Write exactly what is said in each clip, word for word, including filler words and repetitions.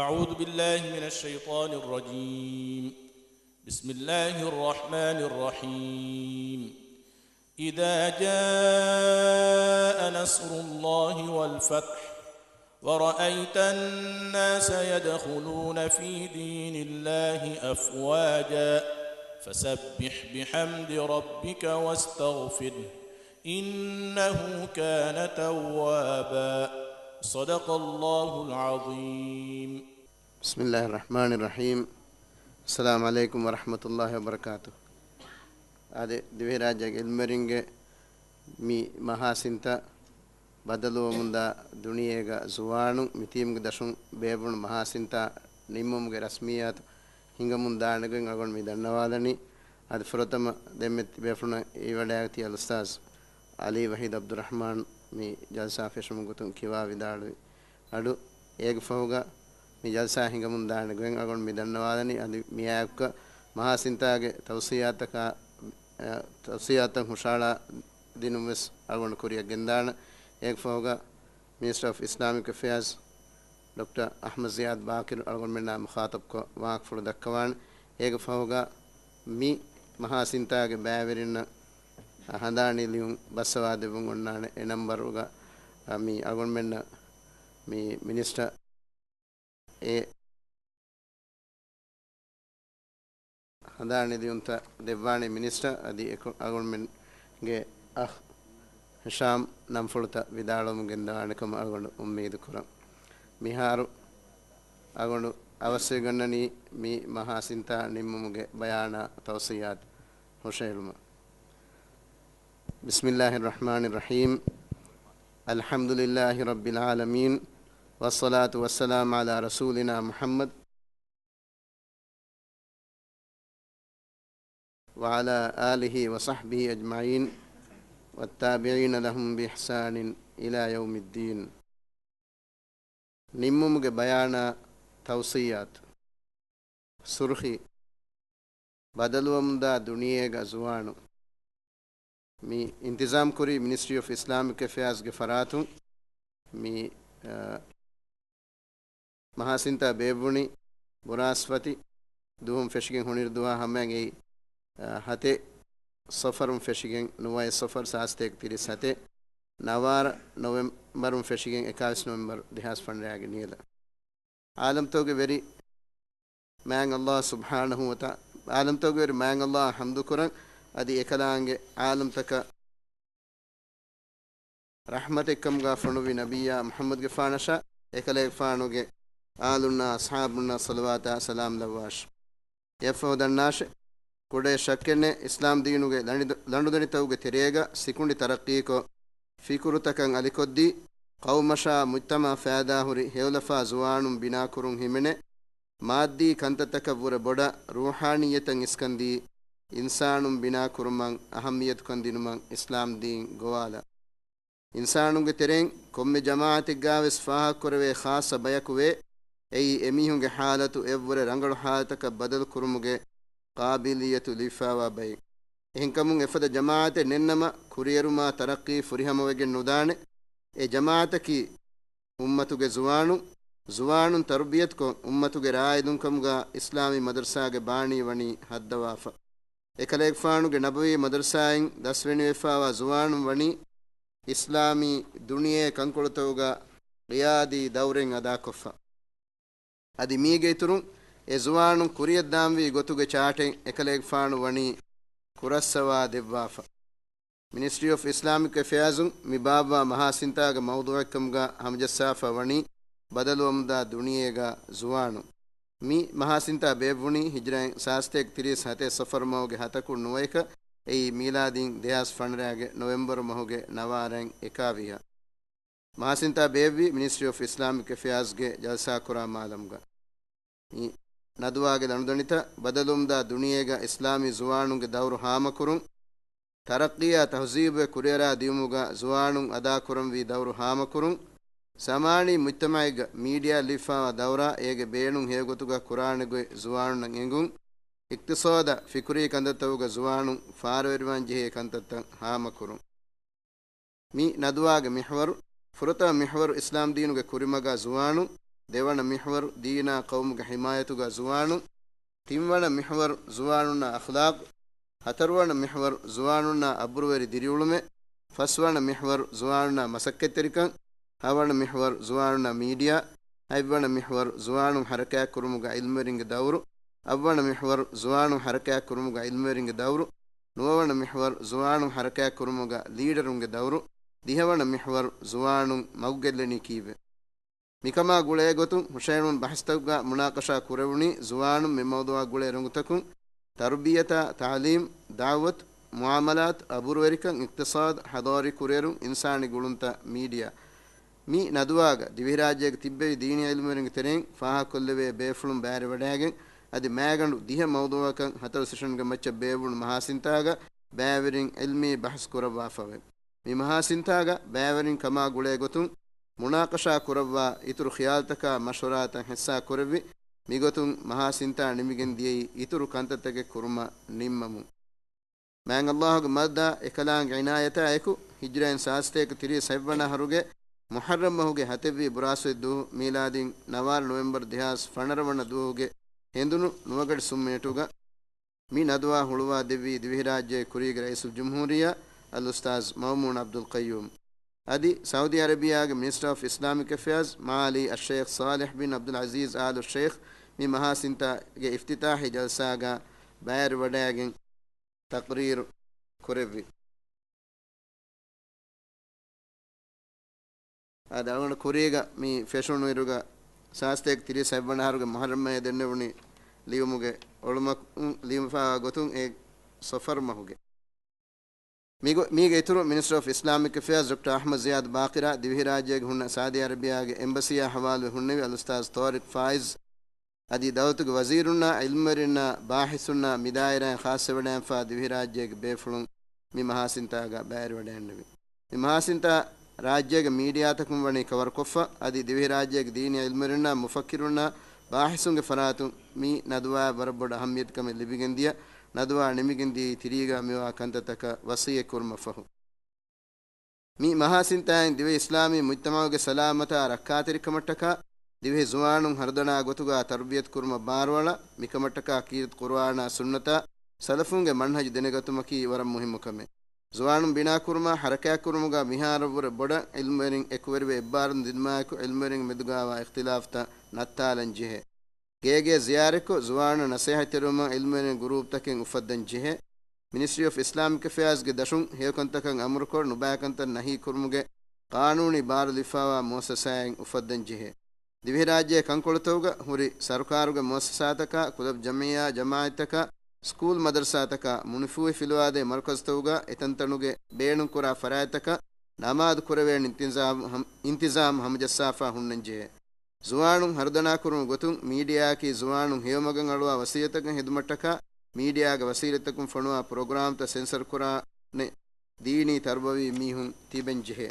أعوذ بالله من الشيطان الرجيم. بسم الله الرحمن الرحيم. إذا جاء نصر الله والفتح ورأيت الناس يدخلون في دين الله أفواجا فسبح بحمد ربك واستغفره إنه كان توابا. صدق الله العظيم. ބިސްމިއްލާހި ރަޙްމާނި ރަޙީމް. އައްސަލާމު ޢަލައިކުމް ވަރަޙްމަތުﷲި ވަބަރަކާތުހު. އާދެ، ދިވެހިރާއްޖޭގެ ޢިލްމުވެރިންގެ މި މަހާ ސިންތާ ބަދަލުވަމުންދާ ދުނިޔޭގަ ޒުވާނުން މި ތީމްގެ ދަށުން ބޭއްވުނު މަހާ ސިންތާ ނިންމުމުގެ ރަސްމިއްޔާތު ހިނގަމުން ދާނެ ގޮތް އަޅުގަނޑު މި ދަންނަވާލަނީ. އަދި ފުރަތަމަ ދެންމެ ބޭފުޅުންނަށް އިވަޑައިގަތީ އަލްއުސްތާޛު ޢަލީ ވަޙީދު ޢަބްދުއްރަޙްމާން މި ޖަލްސާ ފެށުމުގެ ގޮތުން ކިޔަވާ ވިދާޅުވި އަޑު، އޭގެ ފަހުގަ މި ޖަލްސާ ހިނގަމުން ދާނެ ގޮތް އަޅުގަނޑު މި ދަންނަވާލަނީ. އަދި މިއާއެކުގަ މަހާ ސިންތާގެ ތައުސިއްޔާތަކާ، އަ، ތައުސިއްޔާތައް ހުށަހަޅާ ދިނުން ވެސް އަޅުގަނޑު ކުރިއަށް ގެންދާނަން. އޭގެ ފަހުގަ މިނިސްޓަރ އޮފް އިސްލާމިކް އެފެއާޒް ޑޮކްޓަރ އަޙްމަދު ޒިޔާދު ބާޤިރު އަޅުގަނޑުމެންނާ މުޚާޠަބްކޮށް ވާހަކަފުޅު ދައްކަވާނެ. އޭގެ ފަހުގަ މި މަހާ ސިންތާގެ ބައިވެރިންނަށް ހަނދާނީ ލިޔުން ބައްސަވާދެއްވުން އޮންނާނެ. އެ ނަންބަރުގަ މި އަޅުގަނޑުމެންނަށް މި މިނިސްޓަރ އެ ހަނދާނީ ލިޔުންތައް ދެއްވާނީ މިނިސްޓަރ އަދި އެކު-، އަޅުގަނޑުމެންގެ އަޚް ހިޝާމް ނަންފުޅުތައް ވިދާޅުވަމުން ގެންދަވާނެ ކަމަށް އަޅުގަނޑު އުއްމީދު ކުރަން. މިހާރު އަޅުގަނޑު އަވަސްވެގަންނަނީ މި މަހާ ސިންތާ ނިންމުމުގެ ބަޔާނާ ތައުސިއްޔާތު ހުށަހެޅުމަށް. بسم الله الرحمن الرحيم. الحمد لله رب العالمين. والصلاة والسلام على رسولنا محمد وعلى آله وصحبه أجمعين والتابعين لهم بإحسان إلى يوم الدين. ނިންމުމުގެ ބަޔާނާ ތައުސިއްޔާތު. ސުރުޚީ، ބަދަލުވަމުންދާ ދުނިޔޭގަ ޒުވާނުން. މި އިންތިޒާމް ކުރީ މިނިސްޓްރީ އޮފް އިސްލާމިކް އެފެއާޒްގެ ފަރާތުން. މި، އަ، މަހާ ސިންތާ ބޭއްވުނީ ބުރާސްފަތި ދުވަހުން ފެށިގެން ހޮނިރު ދުވާ ހަމައިން އެއީ، އަ، ހަތެއް ޞަފަރުން ފެށިގެން ނުވައެއް ޞަފަރު ސާސްތޭކަ ތިރީސް ހަތެއް، ނަވާރަ ނޮވެމްބަރުން ފެށިގެން އެކާވީސް ނޮވެމްބަރު ދެހާސް ފަންރައިގެ ނިޔަލަށް. ޢާލަމްތަކުގެ ވެރި މާތް ﷲ ސުބްޙާނަހޫ ވަތަ-، ޢާލަމްތަކުގެ ވެރި މާތް ﷲ އަށް ޙަމްދު ކުރަން. އަދި އެކަލާނގެ ޢާލަމްތަކަށް ރަޙްމަތެއްކަމުގަ ފޮނުވި ނަބިއްޔާ މުޙައްމަދުގެފާނަށާ އެކަލޭގެފާނުގެ އާލުންނާ އަޞްޙާބުންނަށް ޞަލަވާތާ ސަލާމް ލައްވާށި. އެއަށްފަހު ދަންނާށެ، ކުޑައެއް ޝައްކެއްނެތް، އިސްލާމް ދީނުގެ ލަނޑި-، ލަނޑުދަނޑިތަކުގެ ތެރޭގަ ސިކުނޑި ތަރައްޤީކޮށް، ފިކުރުތަކަށް އަލިކޮށްދީ، ޤައުމަށާ މުޖްތަމަޢަށް ފައިދާހުރި ހެޔޮލަފާ ޒުވާނުން ބިނާކުރުން ހިމެނޭ، މާއްދީ ކަންތައްތަކަށްވުރެ ބޮޑަށް ރޫޙާނިއްޔަތަށް އިސްކަންދީ، އިންސާނުން ބިނާކުރުމަށް އަހައްމިއްޔަތުކަން ދިނުމަށް އިސްލާމްދީން ގޮވާލާ. އިންސާނުންގެ ތެރެއިން ކޮންމެ ޖަމާޢަތެއްގާވެސް ފާހަގަކުރެވޭ ޚާއްޞަ ބަޔަކު ވޭ. އެއީ އެމީހުންގެ ޙާލަތު އެއްވުރެ ރަނގަޅު ޙާލަތަކަށް ބަދަލު ކުރުމުގެ ޤާބިލިއްޔަތު ލިބިފައިވާ ބައެއް. އެހެންކަމުން އެފަދަ ޖަމާޢަތެއް ނެތްނަމަ، ކުރިއެރުމާ ތަރައްޤީ ފުރިހަމަވެގެން ނުދާނެ. އެ ޖަމާޢަތަކީ އުއްމަތުގެ ޒުވާނުން، ޒުވާނުން ތަރުބިޔަތުކޮށް، އުއްމަތުގެ ރާއިދުންކަމުގަ އިސްލާމީ މަދަރުސާގެ ބާނީ ވަނީ ހައްދަވާފަ. އެކަލޭގެފާނުގެ ނަބަވީ މަދަރުސާއިން ދަސްވެނިވެފައިވާ ޒުވާނުން ވަނީ އިސްލާމީ ދުނިޔެ ކަންކޮޅުތަކުގަ ޤިޔާދީ ދައުރެއް އަދާކޮށްފަ. އަދި މީގެ އިތުރުން އެ ޒުވާނުން ކުރިއަށްދާންވީ ގޮތުގެ ޗާޓެއް އެކަލޭގެފާނު ވަނީ ކުރައްސަވާ ދެއްވާފަ. މިނިސްޓްރީ އޮފް އިސްލާމިކް އެފެއާޒުން މި ބާއްވާ މަހާ ސިންތާގެ މައުޟޫޢެއްކަމުގަ ހަމަޖައްސާފަ ވަނީ ބަދަލުވަމުންދާ ދުނިޔޭގަ ޒުވާނުން. މި މަހާ ސިންތާ ބޭއްވުނީ ހިޖްރައިން ސާސްތޭކަ ތިރީސް ހަތެއް ޞަފަރު މަހުގެ ހަތަކުން ނުވައެކަށް، އެއީ މީލާދީން ދެހާސް ފަނަރައިގެ ނޮވެމްބަރު މަހުގެ ނަވާރައިން އެކާވީހަށް. މަހާ ސިންތާ ބޭއްވީ މިނިސްޓްރީ އޮފް އިސްލާމިކް އެފެއާޒްގެ ޖަލްސާކުރާ މާލަމުގަ. މި ނަދުވާގެ ލަނޑުދަނޑިތައް ބަދަލުވަމުންދާ ދުނިޔޭގަ އިސްލާމީ ޒުވާނުންގެ ދައުރު ހާމަކުރުން، ތަރައްޤީއާ ތަހުޒީބުވެ ކުރިއަރާ ދިޔުމުގަ ޒުވާނުން އަދާކުރަންވީ ދައުރު ހާމަކުރުން، ޒަމާނީ މުޖްތަމަޢެއްގަ މީޑިއާ ލިބިފައިވާ ދައުރާ އޭގެ ބޭނުން ހެޔޮގޮތުގަ ކުރާނެ ގޮތް ޒުވާނުންނަށް އެނގުން، އިޤްތިޞާދަށް ފިކުރީ ކަންތައްތަކުގަ ޒުވާނުން ފާރުވެރިވާން ޖެހޭ ކަންތައްތައް ހާމަކުރުން. މި ނަދުވާގެ މިޙްވަރު، ފުރަތަމަ މިޙްވަރު އިސްލާމްދީނުގެ ކުރިމަގާ ޒުވާނުން ދެވަނަ މިޙްވަރު، ދީނާ ޤައުމުގެ ޙިމާޔަތުގަ ޒުވާނުން. ތިންވަނަ މިޙްވަރު، ޒުވާނުންނާ އަޚްލާޤު. ހަތަރުވަނަ މިޙްވަރު، ޒުވާނުންނާ އަބުރުވެރި ދިރިއުޅުމެއް. ފަސްވަނަ މިޙްވަރު، ޒުވާނުންނާ މަސައްކަތްތެރިކަން. ހަވަނަ މިޙްވަރު، ޒުވާނުންނާ މީޑިއާ. ހަތްވަނަ މިޙްވަރު، ޒުވާނުން ޙަރަކާތްކުރުމުގަ ޢިލްމުވެރިންގެ ދައުރު. އަށްވަނަ މިޙްވަރު، ޒުވާނުން ޙަރަކާތްކުރުމުގަ ޢިލްމުވެރިންގެ ދައުރު. ނުވަވަނަ މިޙްވަރު، ޒުވާނުން ޙަރަކާތްކުރުމުގަ ލީޑަރުންގެ ދައުރު. ދިހަވަނަ މިޙްވަރު، ޒުވާނުން މަގުގެއްލެނީ ކީއްވެ؟ މިކަމާ ގުޅޭގޮތުން ހުށައެޅުނު ބަހަސްތަކުގަ މުނާޤަޝާ ކުރެވުނީ ޒުވާނުން މި މައުޟޫޢާ ގުޅޭ ރޮނގުތަކުން، ތަރުބިޔަތާ، ތަޢުލީމް، ދަޢުވަތު، މުޢާމަލާތު، އަބުރުވެރިކަން، އިޤްތިޞާދު، ޙަޟާރީ ކުރިއެރުން، އިންސާނީ ގުޅުންތައް، މީޑިއާ. މި ނަދުވާގަ ދިވެހިރާއްޖޭގަ ތިއްބެވި ދީނީ ޢިލްމުވެރިންގެ ތެރެއިން ފާހަގަކޮށްލެވޭ ބޭފުޅުން ބައިވެރިވަޑައިގެން، އަދި މައިގަނޑު ދިހަ މައުޟޫޢަކަށް ހަތަރު ސެޝަންގެ މައްޗަށް ބޭއްވުނު މަހާ ސިންތާގަ ބައިވެރިން ޢިލްމީ ބަހަސް ކުރައްވާފައެވެ. މި މަހާ ސިންތާގަ ބައިވެރިން ކަމާ ގުޅޭ ގޮތުން މުނާޤަޝާ ކުރައްވާ އިތުރު ޚިޔާލުތަކާ މަޝްވަރާތައް ހިއްސާ ކުރެއްވި. މިގޮތުން މަހާ ސިންތާ ނިމިގެން ދިޔައީ އިތުރު ކަންތައްތަކެއް ކުރުމަށް ނިންމަމުން. މާތް ﷲ ގެ މަދަދާ އެކަލާނގެ ޢިނާޔަތާ އެކު، ހިޖްރައިން ސާދަ ސަތޭކަ ތިރީސް ހަތްވަނަ އަހަރުގެ މުޙައްރަމް މަހުގެ ހަތެއްވި ބުރާސްވަތް ދުވަހު، މީލާދީން ނަވާރަ ނޮވެމްބަރު ދެހާސް ފަނަރަ ވަނަ ދުވަހުގެ ހެނދުނު ނުވަގަޑި ސުންމިނެޓުގަ މި ނަދުވާ ހުޅުވާ ދެއްވީ ދިވެހިރާއްޖޭގެ ކުރީގެ ރައީސުލްޖުމްހޫރިއްޔާ އަލްއުސްތާޛް މައުމޫން ޢަބްދުލް ޤައްޔޫމް. އަދި ސައުދީ ޢަރަބިއްޔާގެ މިނިސްޓަރ އޮފް އިސްލާމިކް އެފެއާޒް މަޢާލީ އައްޝައިޚް ޞާލިޙް ބިން ޢަބްދުލް ޢަޒީޒް އާލު ޝައިޚް މި މަހާ ސިންތާގެ އިފްތިތާޙީ ޖަލްސާގަ ބައިވެރިވަޑައިގެން ތަޤްރީރު ކުރެއްވި. އާދެ، އަޅުގަނޑު ކުރީގަ މި ފެށުނު އިރުގަ ސާދަ ސަތޭކަ ތިރީސް ހަތްވަނަ އަހަރުގެ މުޙައްރަމް މަހެއް ދެންނެވުނީ ލިޔުމުގެ އޮޅުމަކުން، ލިޔުމަށްފަހު ގޮތުން އެ ޞަފަރު މަހުގެ. މީގު-، މީގެ އިތުރު މިނިސްޓަރ އޮފް އިސްލާމިކް އެފެއާޒް ޑޮކްޓަރ އަޙްމަދު ޒިޔާދު ބާޤިރާ ދިވެހިރާއްޖޭގެ ހުންނަ ސައުދީ ޢަރަބިއްޔާގެ އެމްބަސީއާ ހަވާލުވެ ހުންނެވި އަލްއުސްތާޛް ޠާރިޤް ފާއިޒް އަދި ދައުލަތުގެ ވަޒީރުންނާ، ޢިލްމުވެރިންނާ، ބާޙިޘުންނާ މި ދާއިރާއިން ޚާއްޞަވެޑައިންފާ ދިވެހިރާއްޖޭގެ ބޭފުޅުން މި މަހާ ސިންތާގަ ބައިވެރިވަޑައިގެންނެވި. މި މަހާ ސިންތާ ރާއްޖޭގެ މީޑިއާތަކުން ވަނީ ކަވަރުކޮށްފަ، އަދި ދިވެހިރާއްޖޭގެ ދީނީ ޢިލްމުވެރިންނާ، މުފައްކިރުންނާ، ބާޙިޘުންގެ ފަރާތުން މި ނަދުވާއަށް ވަރަށް ބޮޑަށް އަހައްމިޔަތުކަމެއް ލިބިގެންދިޔަ، ނަދުވާ ނިމިގެންދިޔައީ ތިރީގަ މިވާ ކަންތައްތަކަށް ވަޞިއްޔަތް ކުރުމަށްފަހު. މި މަހާ ސިންތާއިން ދިވެހި އިސްލާމީ މުޖްތަމަޢުގެ ސަލާމަތާ ރައްކާތެރިކަމަށްޓަކާ، ދިވެހި ޒުވާނުން ހަރުދަނާ ގޮތުގަ ތަރުބިޔަތު ކުރުމަށް ބާރުއަޅާ، މިކަމަށްޓަކާ ކީރިތި ޤުރުއާނާ ސުންނަތާ ސަލަފުންގެ މަންހަޖު ދެނެގަތުމަކީ ވަރަށް މުހިއްމު ކަމެއް. ޒުވާނުން ބިނާކުރުމާ، ޙަރަކާތްކުރުމުގަ މިހާރަށްވުރެ ބޮޑަށް ޢިލްމުވެރިން އެކުވެރިވެ އެއްބާރުލުން ދިނުމާއެކު، ޢިލްމުވެރިން މެދުގައިވާ އިޚްތިލާފްތައް ނައްތާލަން ޖެހޭ. ގޭގޭ ޒިޔާރަތްކޮށް، ޒުވާނުންނަށް ނަސޭހަތްތެރިވުމަށް ޢިލްމުވެރިން ގުރޫޕްތަކެއް އުފައްދަން ޖެހޭ. މިނިސްޓްރީ އޮފް އިސްލާމިކް އެފެއާޒްގެ ދަށުން ހެޔޮކަންތަކަށް އަމުރުކޮށް، ނުބައިކަންތައް ނަހީކުރުމުގެ ޤާނޫނީ ބާރު ލިބިފާވާ މުއައްސަސާއެއް އުފައްދަން ޖެހޭ. ދިވެހިރާއްޖޭ ކަންކޮޅުތަކުގަ ހުރި ސަރުކާރުގެ މުއައްސަސާތަކާ، ކުލަބް ޖަމިއްޔާ ޖަމާޢަތްތަކާ، ސްކޫލް މަދަރުސާތަކާ، މުނިފޫހި ފިލުވާދޭ މަރުކަޒުތަކުގަ އެތަންތަނުގެ ބޭނުންކުރާ ފަރާތްތަކަށް ނަމާދު ކުރެވޭނެ އިންތިޒާމް ހަމް-، އިންތިޒާމް ހަމަޖައްސާފާ ހުންނަންޖެހޭ. ޒުވާނުން ހަރުދަނާކުރުމުގެ ގޮތުން މީޑިއާއަކީ ޒުވާނުން ހެޔޮމަގަށް އަޅުވާ ވަސީލަތްތަކަށް ހެދުމަށްޓަކާ، މީޑިއާގެ ވަސީލަތްތަކުން ފޮނުވާ ޕްރޮގްރާމްތައް ސެންސަރ ކުރާނެ ދީނީ ތަރުބަވީ މީހުން ތިބެން ޖެހޭ.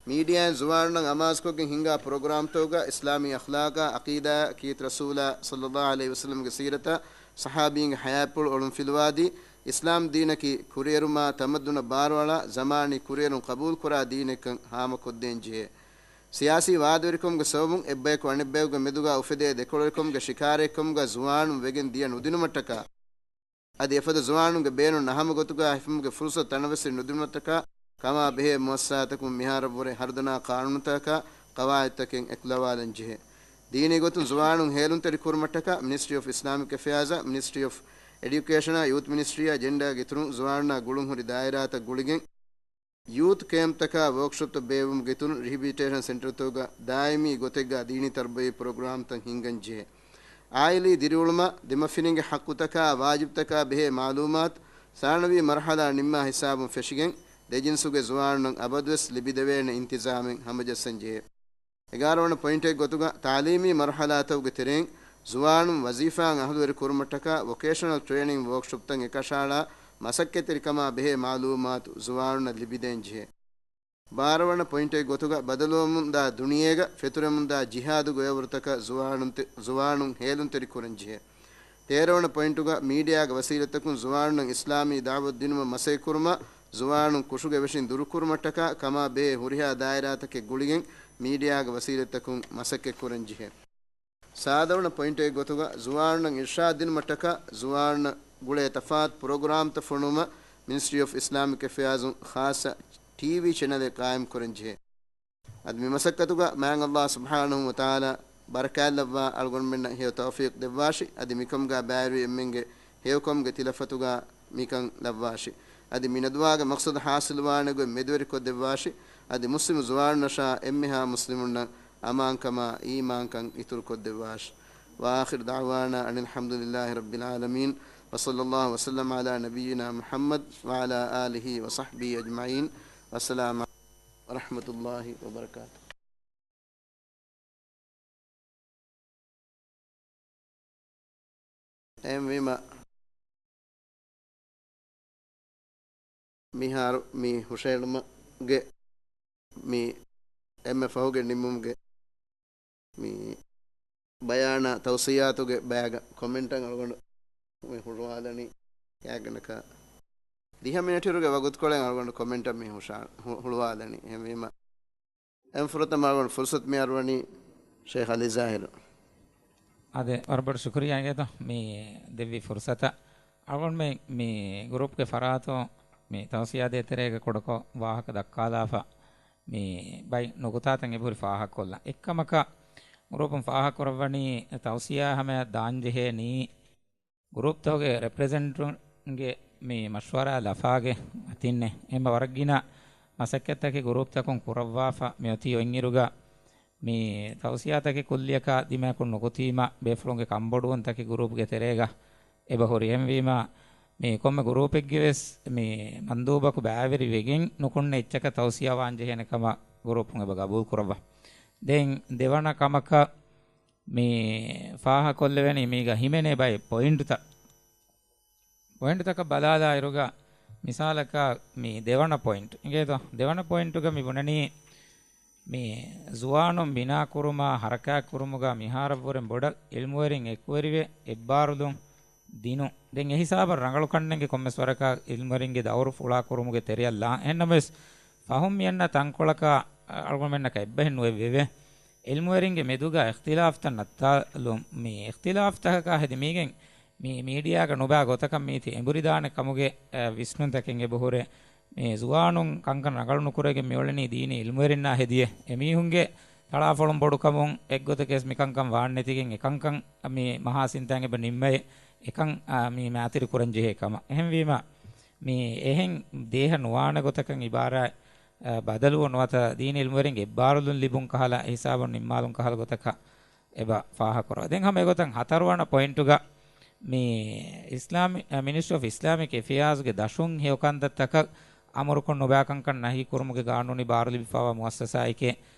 މީޑިއާއިން ޒުވާނުންނަށް އަމާޒުކޮށްގެން ހިންގާ ޕްރޮގްރާމްތަކުގަ އިސްލާމީ އަޚްލާޤާ، ޢަޤީދާއާ، ކީރިތި ރަސޫލާ ޞައްލައްލާހު ޢަލައިހި ވަސައްލަމްގެ ސީރަތާ، ޞަޙާބީންގެ ޙަޔާތްޕުޅު އޮޅުން ފިލުވާދީ، އިސްލާމް ދީނަކީ ކުރިއެރުމާ ތަމައްދުނަށް ބާރުއަޅާ، ޒަމާނީ ކުރިއެރުން ޤަބޫލުކުރާ ދީނެއްކަން ހާމަކޮށްދޭން ޖެހޭ. ސިޔާސީ ވާދަވެރިކަމުގެ ސަބަބުން އެއްބަޔަކު އަނެއްބަޔަކުގެ މެދުގަ އުފެދޭ ދެކޮޅުވެރިކަމުގެ ޝިކާރައެއްކަމުގަ ޒުވާނުން ވެގެން ދިޔަ ނުދިނުމަށްޓަކާ، އަދި އެފަދަ ޒުވާނުންގެ ބޭނުން ނަހަމަ ގޮތުގަ ހިފުމުގެ ފުރުޞަތު ތަނަވަސްވެ ނުދިނުމަށްޓަކާ ކަމާ ބެހޭ މުއައްސަސާތަކުން މިހާރަށްވުރެ ހަރުދަނާ ޤާނޫނުތަކާ ޤަވާޢިދުތަކެއް އެކުލަވާލަން ޖެހޭ. ދީނީ ގޮތުން ޒުވާނުން ހޭލުންތެރި ކުރުމަށްޓަކާ މިނިސްޓްރީ އޮފް އިސްލާމިކް އެފެއާޒާ، މިނިސްޓްރީ އޮފް އެޑިއުކޭޝަނާ، ޔޫތު މިނިސްޓްރީއާ، ޖެންޑާގެ އިތުރުން ޒުވާނުންނާ ގުޅުންހުރި ދާއިރާތައް ގުޅިގެން، ޔޫތު ކޭމްޕްތަކާ ވޯކްޝޮޕްތައް ބޭއްވުމުގެ އިތުރުން ރިހެބިލިޓޭޝަން ސެންޓަރތަކުގަ ދާއިމީ ގޮތެއްގަ ދީނީ ތަރުބަވީ ޕްރޮގްރާމްތައް ހިންގަން ޖެހޭ. އާއިލީ ދިރިއުޅުމާ، ދެމަފިރިންގެ ޙައްޤުތަކާ ވާޖިބުތަކާ ބެހޭ މަޢުލޫމާތު، ސާނަވީ މަރުޙަލާ ނިންމާ ހިސާބުން ފެށިގެން، ދެ ޖިންސުގެ ޒުވާނުންނަށް އަބަދުވެސް ލިބިދެވޭނެ އިންތިޒާމެއް ހަމަޖައްސަން ޖެހޭ. އެގާރަ ވަނަ ޕޮއިންޓެއް ގޮތުގަ ތަޢުލީމީ މަރުޙަލާތަކުގެ ތެރެއިން ޒުވާނުން ވަޒީފާއިން އަހުލުވެރި ކުރުމަށްޓަކާ ވޮކޭޝަނަލް ޓްރޭނިން ވޯކްޝޮޕްތައް އެކަށައަޅާ މަސައްކަތްތެރިކަމާ ބެހޭ މަޢުލޫމާތު ޒުވާނުންނަށް ލިބިދޭން ޖެހޭ. ބާރަ ވަނަ ޕޮއިންޓެއް ގޮތުގަ ބަދަލުވަމުންދާ ދުނިޔޭގަ ފެތުރެމުންދާ ޖިހާދު ގޮޔަވަރުތަކަށް ޒުވާނުން ތެ-، ޒުވާނުން ހޭލުންތެރި ކުރަން ޖެހޭ. ތޭރަ ވަނަ ޕޮއިންޓުގަ މީޑިއާގެ ވަސީލަތްތަކުން ޒުވާނުންނަށް އިސްލާމީ ދަޢުވަތު ދިނުމަށް މަސައްކަތް ކުރުމަށް، ޒުވާނުން ކުށުގެ ވެށިން ދުރުކުރުމަށްޓަކާ ކަމާ ބެހޭ ހުރިހާ ދާއިރާތަކެއް ގުޅިގެން މީޑިއާގެ ވަސީލަތްތަކުން މަސައްކަތް ކުރަން ޖެހޭ. ސާދަވަނަ ޕޮއިންޓެއް ގޮތުގަ ޒުވާނުންނަށް އިރްޝާދް ދިނުމަށްޓަކާ ޒުވާނުންނަށް ގުޅޭ ތަފާތު ޕްރޮގްރާމްތައް ފޮނުވުމަށް މިނިސްޓްރީ އޮފް އިސްލާމިކް އެފެއާޒުން ޚާއްޞަ ޓީވީ ޗެނަލެއް ޤާއިމް ކުރަން ޖެހޭ. އަދި މި މަސައްކަތުގަ މާތް ﷲ ސުބްޙާނަހޫ ވަތަޢާލާ ބަރަކާތްލައްވާ އަޅުގަނޑުމެންނަށް ހެޔޮ ތައުފީޤް ދެއްވާށި. އަދި މިކަމުގަ ބައިވެރި އެންމެންގެ ހެޔޮކަމުގެ ތިލަފަތުގަ މިކަން ލައްވާށި. އަދި މި ނަދުވާގެ މަޤްޞަދު ޙާޞިލުވާނެ ގޮތް މެދުވެރިކޮށްދެއްވާށި. އަދި މުސްލިމު ޒުވާނުންނަށާ އެންމެހާ މުސްލިމުންނަށް އަމާންކަމާ އީމާންކަން އިތުރުކޮށްދެއްވާށި. وآخر دعوانا أن الحمد لله رب العالمين، وصلى الله وسلم على نبينا محمد وعلى آله وصحبه أجمعين. والسلام عليكم ورحمة الله وبركاته. އެހެންވީމަ، މިހާރު މި ހުށައެޅުމުގެ މި އެންމެ ފަހުގެ ނިންމުމުގެ މި ބަޔާނާ ތައުސިޔާތުގެ ބައިގަ ކޮމެންޓަށް އަޅުގަނޑު މި ހުޅުވާލަނީ ގާތްގަނޑަކަށް ދިހަ މިނެޓުގެ ވަގުތުކޮޅެއް އަޅުގަނޑު ކޮމެންޓަށް މި ހުށަ-، ހު-، ހުޅުވާލަނީ. އެހެންވީމަ، އެން ފުރަތަމަ އަޅުގަނޑު ފުރުސަތު މި އަރުވަނީ ޝޭޚް އަލީ ޒާހިރު. އާދެ، ވަރަށް ބޮޑަށް ޝުކުރިއްޔާ އިނގޭތޯ މި ދެއްވި ފުރުސަތަށް. އަޅުގަނޑުމެން މި ގްރޫޕްގެ ފަރާތުން މި ތައުސިޔާ ދޭތެރޭގަ ކުޑަކޮށް ވާހަކަ ދައްކާލާފަ މި ބައި ނުކުތާތައް އެބަހުރި ފާހަގަކޮށްލަން. އެއްކަމަކަށް ގްރޫޕުން ފާހަގަކުރައްވަނީ ތައުސިޔާ ހަމަޔަށް ދާންޖެހޭނީ ގްރޫޕްތަކުގެ ރެޕްރެޒެންޓޭޓިވްގެ މި މަޝްވަރާ ލަފާގެ މަތިންނޭ. އެހެންމަ ވަރަށް ގިނަ މަސައްކަތްތަކެއް ގްރޫޕްތަކުން ކުރައްވާފަ މިއޮތީ އޮތްއިރުގަ މި ތައުސިޔާތަކެއް ކުއްލިއަކާ ދިމާކުން ނުކުތީމަ ބޭފުޅުންގެ ކަންބޮޑުވުންތަކެއް ގްރޫޕްގެ ތެރޭގަ އެބަހުރި. އެހެންވީމަ މި ކޮންމެ ގްރޫޕެއްގެ ވެސް މި މަންދޫބަކު ބައިވެރި ވެގެން ނުކުންނަ އެއްޗަކަށް ތައުސިޔާ ވާން ޖެހޭނެ ކަމަށް ގްރޫޕުން އެބަ ގަބޫލު ކުރައްވާ. ދެން ދެވަނަ ކަމަކަށް މި ފާހަކޮށްލެވެނީ މީގަ ހިމެނޭ ބައެއް ޕޮއިންޓުތައް. ޕޮއިންޓުތަކަށް ބަލާލާ އިރުގަ މިސާލަކަށް މި ދެވަނަ ޕޮއިންޓް އިނގޭތޯ؟ ދެވަނަ ޕޮއިންޓުގަ މި ބުނަނީ މި ޒުވާނުން ބިނާ ކުރުމާ ހަރަކާތް ކުރުމުގަ މިހާރަށްވުރެން ބޮޑަށް އިލްމުވެރިން އެކުވެރިވެ އެއްބާރުލުން ދިނުން. ދެން އެހިސާބަށް ރަނގަޅުކަންނެންގެ ކޮންމެސް ވަރަކަށް އިލްމުވެރިންގެ ދައުރު ފުޅާ ކުރުމުގެ ތެރެއަށް ލާން. އެހެންނަމަވެސް ފަހުން މިއަންނަ ތަންކޮޅަކަށް އަޅުގަނޑުމެންނަކަށް އެއްބަހެއް ނުވެވެވޭ. އިލްމުވެރިންގެ މެދުގަ އިޚްތިލާފްތައް ނައްތާލުން. މި އިޚްތިލާފްތަކަކާ ހެދި މީގެން މި މީޑިއާގަ ނުބާ ގޮތަކަށް މީތި އެނބުރިދާނެ ކަމުގެ، އަ، ވިސްނުންތަކެއް އެބަހުރޭ. މި ޒުވާނުން ކަންކަން ރަނގަޅު ނުކުރެވިގެން މިއުޅެނީ ދީނީ އިލްމުވެރިންނާ ހެދިޔޭ. އެމީހުންގެ ތަޅާފޮޅުން ބޮޑުކަމުން އެއްގޮތަކަސް މިކަންކަން ވާން ނެތިގެން އެކަންކަން މި މަހާސިންތައިން އެބަ ނިންމައޭ. އެކަން، އާ، މި މައިތިރި ކުރަން ޖެހޭ ކަމަށް. އެހެންވީމަ، މި އެހެން ދޭހަ ނުވާނެ ގޮތަކަށް އިބާރާތް، އާ، ބަދަލުވުން ނުވަތަ ދީނީ އިލްމުވެރިންގެ އެއްބާރުލުން ލިބުން ކަހަލަ ހިސާބުން ނިންމާލުން ކަހަލަ ގޮތަކަށް އެބަ ފާހަގަކުރަ. ދެން ހަމަ އެގޮތަށް ހަތަރުވަނަ ޕޮއިންޓުގަ މި އިސްލާމި، އަ، މިނިސްޓްރީ އޮފް އިސްލާމިކް އެފެއާޒްގެ ދަށުން ހެޔޮކަންތައްތަކަށް އަމުރުކޮށް ނުބާކަންކަން ނަހީ ކުރުމުގެ ގާނޫނީ ބާރުލިބިފައިވާ މުއައްސަސާއެކޭ.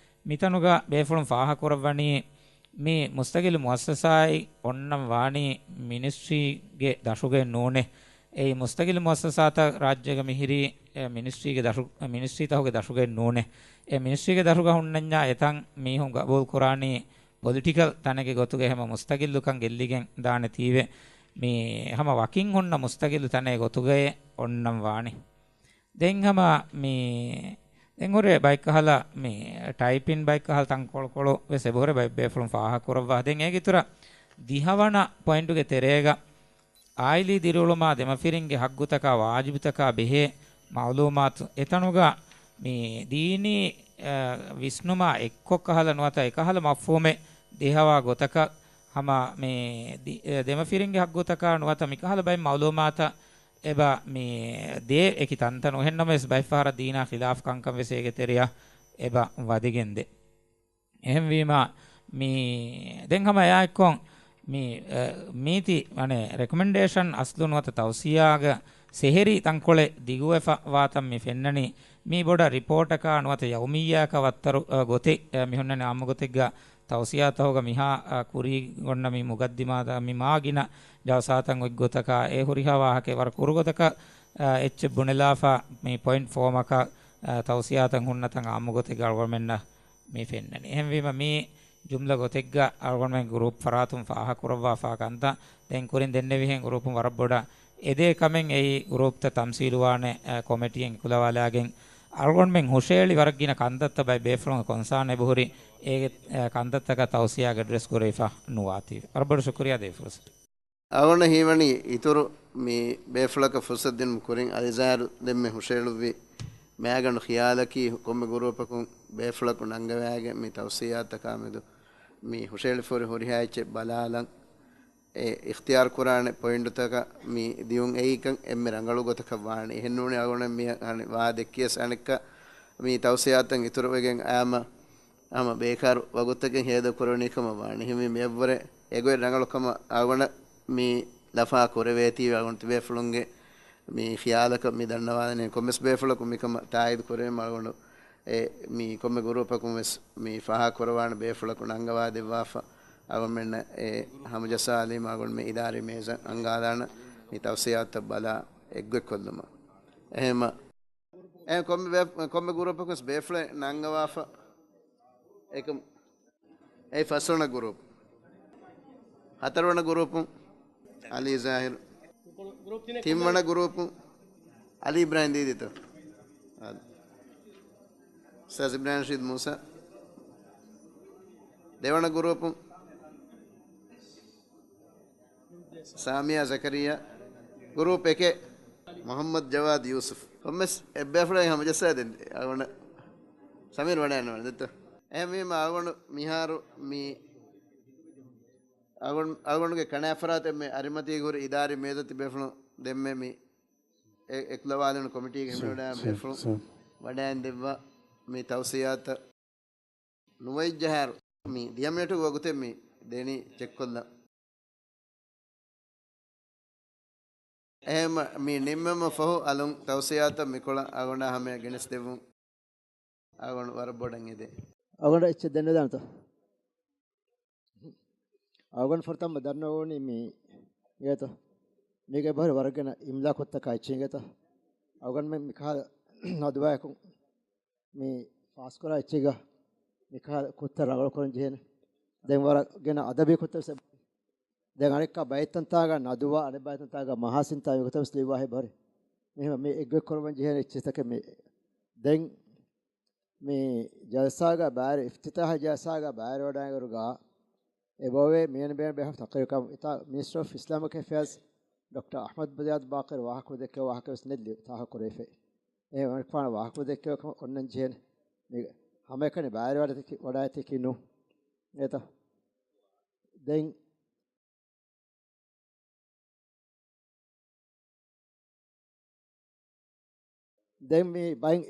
މިތަނުގަ ބޭފުޅުން ފާހަގަކުރައްވަނީ މި މުސްތަގިލު މުއައްސަސާއެއް އޮންނަން ވާނީ މިނިސްޓްރީގެ ދަށުގައެއް ނޫނޭ. އެއީ މުސްތަގިލު މުއައްސަސާތައް ރާއްޖޭގަ މިހިރީ އެ މިނިސްޓްރީގެ ދަށު، މިނިސްޓްރީތަކުގެ ދަށުގައެއް ނޫނޭ. އެ މިނިސްޓްރީގެ ދަށުގަ ހުންނަންޏާ އެތަން މީހުން ގަބޫލު ކުރާނީ ޕޮލިޓިކަލް ތަނެއްގެ ގޮތުގައި ހަމަ މުސްތަގިއްލުކަން ގެއްލިގެން ދާނެތީވެ، މި ހަމަ ވަކިން ހުންނަ މުސްތަގިއްލު ތަނެއް ގޮތުގައޭ އޮންނަން ވާނީ. ދެން ހަމަ މި ދެން ހުރޭ ބައެއްކަހަލަ މި ޓައިޕިން ބައެއްކަހަލަ ތަންކޮޅުކޮޅު ވެސް އެބަހުރޭ ބައެއް ބޭފުޅުން ފާހަގަކުރައްވާ. ދެން އޭގެ އިތުރަށް ދިހަވަނަ ޕޮއިންޓުގެ ތެރޭގަ އާއިލީ ދިރިއުޅުމާ ދެމަފިރިންގެ ހައްގުތަކާ ވާޖިބުތަކާ ބެހޭ މައުލޫމާތު އެތަނުގަ މި ދީނީ، އަ، ވިސްނުމާ އެއްކޮށް ކަހަލަ ނުވަތަ އެކަހަލަ މަފްހޫމެއް ދޭހަވާ ގޮތަކަށް ހަމަ މި ދި-، އެ، ދެމަފިރިންގެ ހައްގުތަކާ ނުވަތަ މިކަހަލަ ބައެއް މައުލޫމާތަށް އެބަ މި ދޭ އެކި ތަންތަނު. އެހެންނަމަވެސް ބައެއްފަހަރަށް ދީނާ ޚިލާފް ކަންކަން ވެސް އޭގެ ތެރެއަށް އެބަ ވަދެގެންދޭ. އެހެންވީމާ، މި ދެން ހަމަ އެއާއެއްކޮށް، މި، އެ، މީތި، އަނެއް، ރެކޮމެންޑޭޝަން އަސްލު ނުވަތަ ތައުސިޔާގެ ސެހެރި ތަންކޮޅެއް ދިގުވެފަ ވާތަން މި ފެންނަނީ. މީ ބޮޑަށް ރިޕޯޓަކާ ނުވަތަ ޔައުމިއްޔާއަކާ ވައްތަރު، އަ، ގޮތެއް، އަ، މި ހުންނަނީ އާއްމު ގޮތެއްގަ ތައުސިޔާތަހުގަ މިހާ، އަ، ކުރީގަ އޮންނަ މި މުގައްދިމާތައް މި މާ ގިނަ ޖަލްސާތައް އޮތްގޮތަކާ އެ ހުރިހާ ވާހަކައެއް ވަރަށް ކުރުގޮތަކަށް، އަ، އެއްޗެއް ބުނެލާފަ މި ޕޮއިންޓް ފޯމަކަށް، އަ، ތައުސިޔާތައް ހުންނަތަން އާއްމު ގޮތެއްގަ އަޅުގަނޑުމެންނަށް މި ފެންނަނީ. އެހެންވީމަ، މީ ޖުމްލަ ގޮތެއްގަ އަޅުގަނޑުމެން ގްރޫޕް ފަރާތުން ފާހަގަކުރައްވާފާ ކަންތައް. ދެން ކުރިން ދެންނެވިހެން ގްރޫޕުން ވަރަށް ބޮޑަށް އެދޭ ކަމެއް އެއީ ގްރޫޕްތައް ތަމްސީލުވާނެ، އަ، ކޮމެޓީއެއް އެކުލަވާލާގެން އަޅުގަނޑުމެން ހުށައެޅި ވަރަށް ގިނަ ކަންތައްތައް ބައެއް ބޭފުޅުންގެ ކޮންސާން އެބަހުރި އޭގެ، އެ، ކަންތައްތަކަށް ތައުސިޔާ އެޑްރެސް ކުރެވިފަ ނުވާތީވެ. ވަރަށް ބޮޑަށް ޝުކުރިއްޔާ ދޭ ފުރުސަތު. އަޅުގަނޑަށް ހީވަނީ އިތުރު މި ބޭފުޅަކަށް ފުރުސަތު ދިނުމަށް ކުރިން އަލިޒާރު ދެންމެ ހުށައެޅުއްވި މާގަނޑު ޚިޔާލަކީ ކޮންމެ ގުރޫޕަކުން ބޭފުޅަކު ނަންގަވާގެން މި ތައުސިޔާތަކާ މެދު މި ހުށައެޅިފަ ހުރި ހުރިހާ އެއްޗެއް ބަލާލަން އެ އިޚްތިޔާރު ކުރާނެ ޕޮއިންޓުތަކަށް މި ދިޔުން އެއީކަން އެންމެ ރަނގަޅު ގޮތަކަށް ވާނެ. އެހެންނޫނީ އަޅުގަނޑަށް މި އަނެއް ވާ ދެއްކިޔަސް އަނެއްކާ މި ތައުސިޔާތައް އިތުރުވެގެން އާމަ ހަމަ ބޭކާރު ވަގުތަކެއް ހޭދަ ކުރެވެނީ ކަމަށް ވާނެ. އެހެންވީމަ މިއަށްވުރެ އެގޮތް ރަނގަޅު ކަމަށް އަޅުގަނޑަށް މި ލަފާ ކުރެވޭތީވެ އަޅުގަނޑު ތިބޭފުޅުންގެ މި ޚިޔާލަކަށް މި ދަންނަވާލަނީ. ކޮންމެސް ބޭފުޅަކު މިކަމަށް ތާއީދު ކުރެވީމަ އަޅުގަނޑު އެ މި ކޮންމެ ގުރޫޕަކުން ވެސް މި ފާހަގަ ކުރަވާނެ ބޭފުޅަކު ނަންގަވާ ދެއްވާފަ އަޅުގަނޑުމެންނަށް އެ ހަމަޖައްސާލީމަ އަޅުގަނޑު މި އިދާރީ މޭޒަށް އަންގާލާނަ މި ތައުސިޔާތައް ބަލާ އެއްގޮތްކޮށްލުމަށް. އެހެންމަ އެ ކޮންމެ ބޭ-، ކޮންމެ ގުރޫޕަކުން ވެސް ބޭފުޅެއް ނަންގަވާފަ އެކަމް. އެއީ ފަސްވަނަ ގުރޫޕް. ހަތަރުވަނަ ގުރޫޕުން އަލީ ޒާހިރު. ތިންވަނަ ގުރޫޕުން އަލީ އިބްރާހިމް ދީދީތޯ؟ އާދެ. އުސްތާޛް އިބްރާހިމް ރަޝީދު މޫސާ. ދެވަނަ ގުރޫޕުން ސާމިޔާ ޒަކަރިއްޔާ. ގުރޫޕް އެކެއް މުޙައްމަދު ޖަވާދު ޔޫސުފް. ކޮންމެސް އެއްބޭފުޅާއި ހަމަޖައްސާ ދެން އަޅުގަނޑަށް ސަމީރު ވަޑައިގަންނަވާނެ ދެއްތޯ؟ އެހެންވީމަ އަޅުގަނޑު މިހާރު މި އަޅުގަނޑު، އަޅުގަނޑުގެ ކަނާފަރާތެއް މެ އަރިމަތީގަ ހުރި އިދާރީ މޭޒަށް ތިބޭފުޅުން ދެންމެ މި އެ-، އެކުލަވާލެވުނު ކޮމިޓީގެ ހިމެނިވަޑައި ބޭފުޅުން ވަޑައިން ދެއްވާ މި ތައުސިޔާތައް ނުވައިޖަހާއިރު މި ދިހަ މިނެޓު ވަގުތެއް މި ދެނީ ޗެކްކޮށްލަން. އެހެންމަ މި ނިންމެމަ ފަހު އަލުން ތައުސިޔާތައް މިކޮޅަށް އަޅުގަނޑާ ހަމަޔަށް ގެނެސްދެއްވުން އަޅުގަނޑު ވަރަށް ބޮޑަށް އެދޭ. އަޅުގަނޑަށް އެއްޗެއް ދެންނެވިދާނެތޯ؟ އަޅުގަނޑު ފުރަތަމަ ދަންނަވަނީ މި އިނގޭތޯ؟ މީގެ އެބަހުރި ވަރަށް ގިނަ އިމްލާ ކުށްތަކާ އެއްޗެއް އިނގޭތޯ؟ އަޅުގަނޑުމެން މިކަހަލަ ނަދުވާއަކުން މި ފާސްކުރާ އެއްޗެއްގަ މިކަހަލަ ކުށްތައް ރަނގަޅުކުރަން ޖެހޭނެ. ދެން ވަރަށް ގިނަ އަދަބީ ކުށްތައް ވެސް އެބަ-، ދެން އަނެއްކާ ބައެއް ތަންތާގަ ނަދުވާ، އަނެއް ބައެއް ތަންތާގަ މަހާސިންތާ މިގޮތަށް ވެސް ލިޔުއްވާ އެބަހުރި. މި އެއްގޮތް ކުރަމުން ޖެހޭނެ އެއްޗިތަކެއް މި. ދެން މި ޖަލްސާގަ ބައިވެރި، އިފްތިތާހީ ޖަލްސާގަ ބައިވެރިވެވަޑައިގަންނަވާ އެބައޮތް މިއަންނަ ބޭނުން ބެހޭ ތަޤްރީރު ކަމަށް އިތާ މިނިސްޓަރ އޮފް އިސްލާމިކް އެފެއާޒް ޑޮކްޓަރ އަޙްމަދު ޒިޔާދު ބާޤިރު ވާހަކަ ދެއްކެވި ވާހަކަ ވެސް ނެއްލި ތާހަ ކުރެވިފައި. އެ ވަނިކުފާނު ވާހަކަ ދެއްކެވި ކަމަށް އޮންނަން ޖެހޭނެ. މި ހަމައެކަނި ބައިވެރިވަޑައިގަތީކީ ނޫން. އެތަ؟ ދެން ދެން މި ބައިން،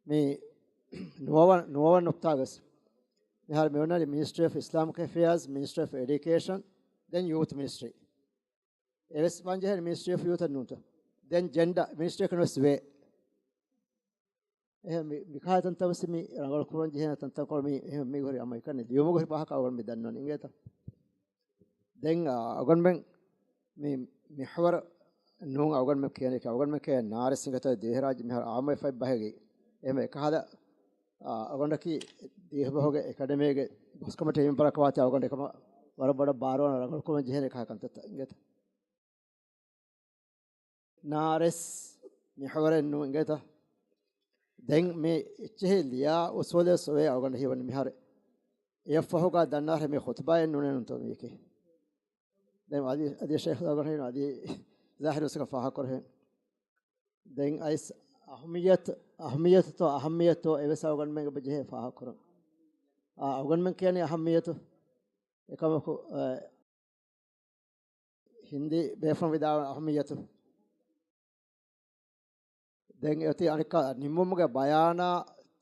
މި ނުވަވަން، ނުވަވަން ނުކްތާ ވެސް މިހާރު މި އޮންނަނީ މިނިސްޓްރީ އޮފް އިސްލާމިކް އެފެއާޒް، މިނިސްޓްރީ އޮފް އެޑިއުކޭޝަން، ދެން ޔޫތު މިނިސްޓްރީ. އެވެސް ވަންޖެހޭނެ މިނިސްޓްރީ އޮފް ޔޫތަށް ނޫންތަ؟ ދެން ޖެންޑާ މިނިސްޓްރީއަކަށް ވެސް ވޭ. އެހެން މި، މިކަހަލަ ތަންތަން ވެސް މި ރަނގަޅު ކުރަން ޖެހޭނެ ތަންތަންކޮޅު މި، އެހެން މި ހުރި އަމަ އެކަނި ލިޔުމުގެ ހުރި ފާހަކަ އަޅުގަނޑު މި ދަންނަވަނީ އިނގޭތަ؟ ދެން، އާ، އަޅުގަނޑުމެން މި މިޙްވަރު ނޫން އަޅުގަނޑުމެން ކިޔަނީ، އަޅުގަނޑުމެން ކިޔަނީ ނާރެސް އިނގޭތޯ ދިވެހިރާއްޖެ މިހާރު އާއްމުވެފަ އެއްބަހެއްގައި. އެހެން އެކަހަލަ، އާ، އަޅުގަނޑަކީ ދިވެހިބަހުގެ އެކަޑަމީގެ ބޮސް ކޮމިޓީ މެމްބަރަކަށް ވާތީ އަޅުގަނޑު އެކަމަށް ވަރަށް ބޮޑަށް ބާރުވާން ރަނގަޅުކުރަން ޖެހޭނެ އެކަހަލަ ކަންތައްތައް އިނގޭތަ؟ ނާރެސް މިޙްވަރެއް ނޫން އިނގޭތަ؟ ދެން މި އެއްޗެހި ލިޔާ އުސޫލެއް ސޮވޭ އަޅުގަނޑަށް ހީވަނީ މިހާރު. އެއަށްފަހުގަ ދަންނާހެ މި ޚުތުބާއެއް ނޫނޭ ނޫންތޯ މީކީ. ދެން އަދި، އަދި ޝޭޚް އަޅުގަނޑު އަދި ޒާހިރު ވެސް ފާހަގަކުރެވެން. ދެން އައިސް އަހައްމިއްޔަތު، އަހައްމިއްޔަތުތޯ، އަހައްމިއްޔަތުތޯ އެވެސް އަޅުގަނޑުމެން އެބަ ޖެހޭ ފާހަގަކުރަން. އާ، އަޅުގަނޑުމެން ކިޔަނީ އަހައްމިއްޔަތު. އެކަމަކު، އަ، ހިންދީ ބޭފުޅުން ވިދާޅުވި އަހައްމިއްޔަތު. ދެން އެއޮތީ އަނެއްކާ ނިންމުމުގެ ބަޔާނާ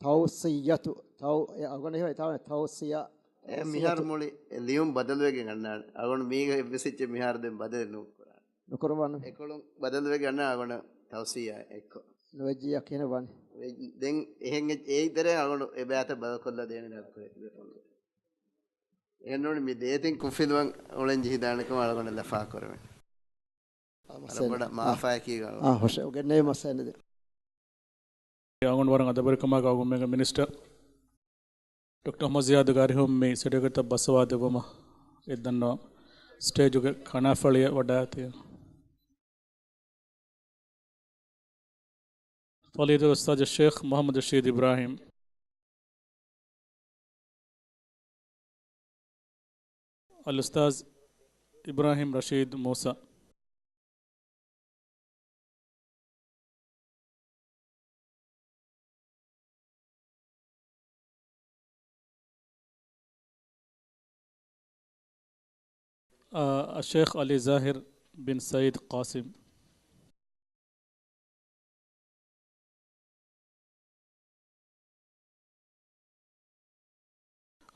ތައުސިއްޔަތު، ތައު-، އެ އަޅުގަނޑަށް ހީވަނީ ތައުސިއްޔަ. އެ މިހާރު މުޅި ލިޔުން ބަދަލުވެގެން އަންނާނެ. އަޅުގަނޑު މީގަ އެއްވެސް އެއްޗެއް މިހާރު ދެން ބަދަލެއް ނުކުރާނެ. ނުކުރައްވާނެ. އެކޮޅުން ބަދަލުވެގެން އަންނާނެ އަޅުގަނޑަށް ތައުސިއްޔާ އެއްކޮށް. ނުވެއްޖިއްޔާ ކިހިނެއް ވާނީ؟ ދެން އެހެން އެއްޗެއް އެއީ ދެރޭ އަޅުގަނޑު އެބައިތައް ބަދަލުކޮށްލާ ދޭނެ ލާބިކުރޭ. އެހެންނޫނީ މި ދޭތިން ކުށްފިލުވަން އުޅެން ޖެހިދާނެ ކަމަށް އަޅުގަނޑަށް ލަފާ ކުރެވެން. އަޅުގަނޑަށް މާފާއެކީ އާ، ހުށަހެޅި ގެންނެވީމަ ސައިން ދެ. އަޅުގަނޑު ވަރަށް އަދަބުވެރިކަމާ ގައުމުގެ މިނިސްޓަރ ޑޮކްޓަރ މުހައްމަދު ޒިޔާދުގެ އަރިހުން މި ސެޓިފިކެޓްތައް ބައްސަވާ ދެއްވުމަށް އެ ދަންނަވާ ސްޓޭޖުގެ ކަނާފަޅިއަށް ވަޑައިގަތީ. فضيلة الأستاذ الشيخ محمد رشيد إبراهيم. الأستاذ إبراهيم رشيد موسى. آه، الشيخ علي زاهر بن سعيد قاسم.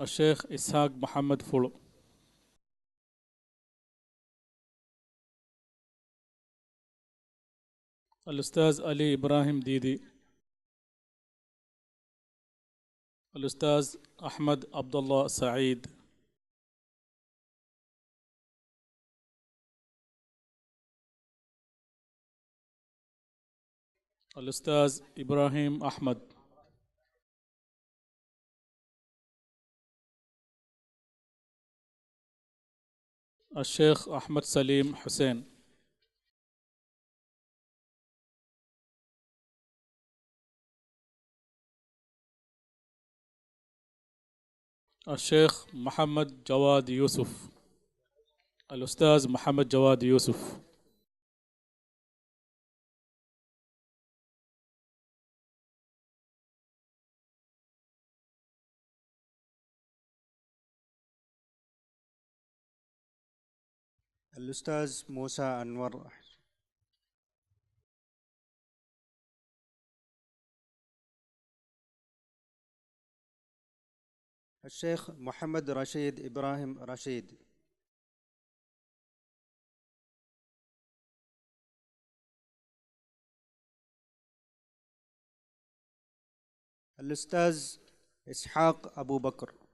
الشيخ إسحاق محمد ފުޅު. الأستاذ علي إبراهيم ديدي. الأستاذ أحمد عبد الله سعيد. الأستاذ إبراهيم أحمد. الشيخ أحمد سليم حسين. الشيخ محمد جواد يوسف. الأستاذ محمد جواد يوسف. الأستاذ موسى أنور. الشيخ محمد رشيد إبراهيم رشيد. الأستاذ إسحاق أبو بكر.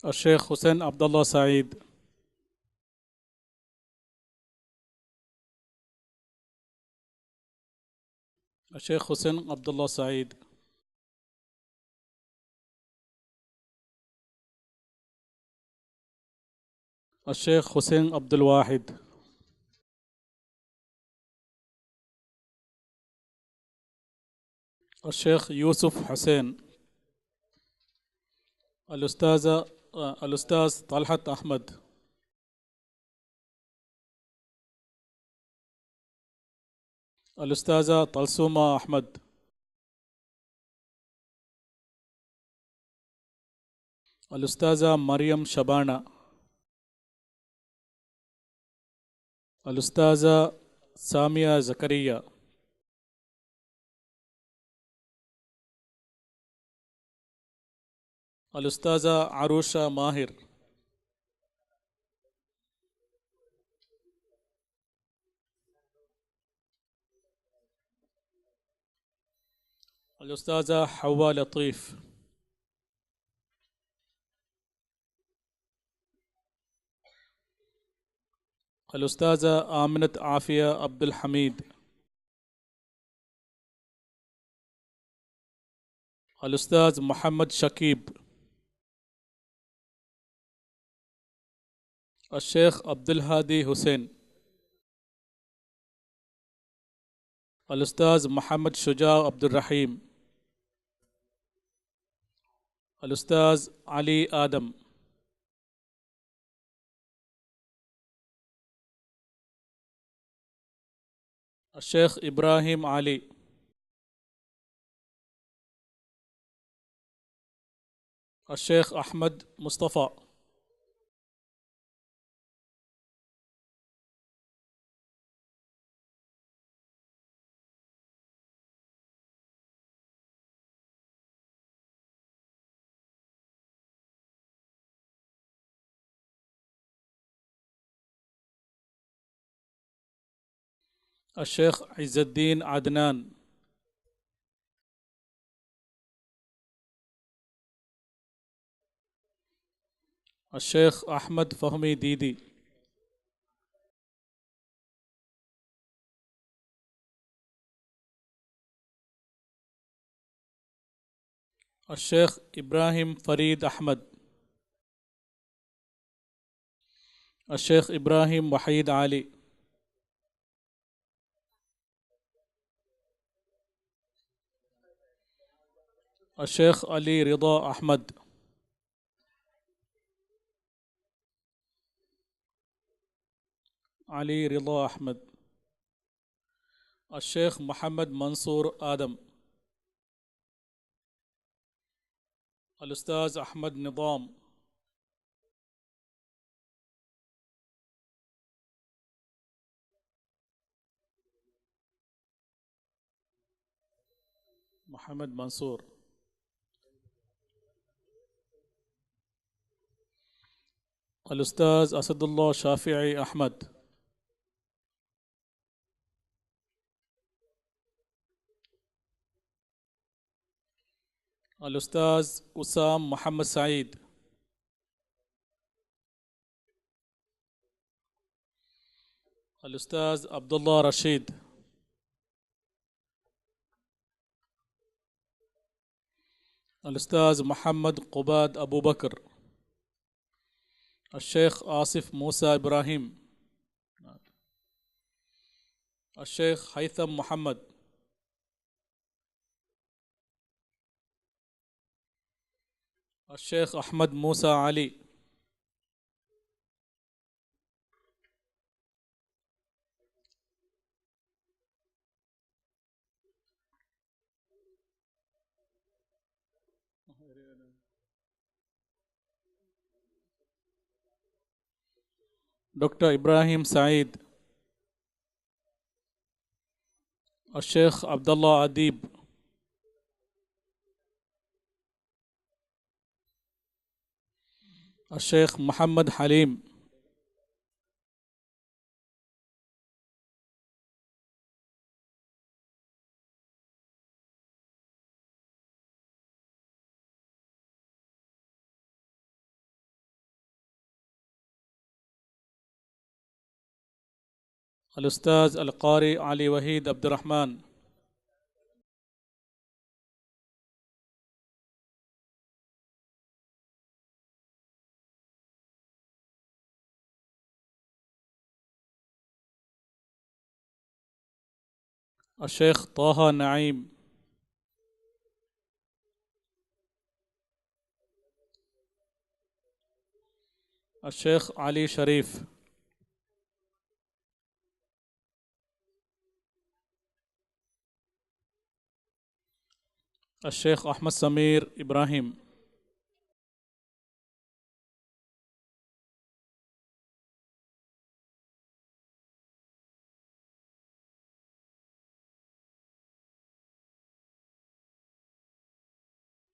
الشيخ حسين عبد الله سعيد. الشيخ حسين عبد الله سعيد. الشيخ حسين عبد الواحد. الشيخ يوسف حسين. الأستاذة، آه، الأستاذ طلحة أحمد. الأستاذة طلسومة أحمد. الأستاذة مريم شبانة. الأستاذة سامية زكريا. الأستاذة عروشة ماهر. الأستاذة حواء لطيف. الأستاذة آمنة عافية عبد الحميد. الأستاذ محمد شكيب. الشيخ عبد الهادي حسين. الأستاذ محمد شجاع عبد الرحيم. الأستاذ علي آدم. الشيخ إبراهيم علي. الشيخ أحمد مصطفى. الشيخ عز الدين عدنان. الشيخ أحمد فهمي ديدي. الشيخ إبراهيم فريد أحمد. الشيخ إبراهيم وحيد علي. الشيخ علي رضا أحمد. علي رضا أحمد. الشيخ محمد منصور آدم. الأستاذ أحمد نظام. محمد منصور. الأستاذ أسد الله شافعي أحمد. الأستاذ وسام محمد سعيد. الأستاذ عبد الله رشيد. الأستاذ محمد قباد أبو بكر. الشيخ آصف موسى إبراهيم. الشيخ هيثم محمد. الشيخ أحمد موسى علي. دكتور إبراهيم سعيد. الشيخ عبد الله أديب. الشيخ محمد حليم. الأستاذ القاري علي وحيد عبد الرحمن. الشيخ طه نعيم. الشيخ علي شريف. الشيخ أحمد سمير إبراهيم.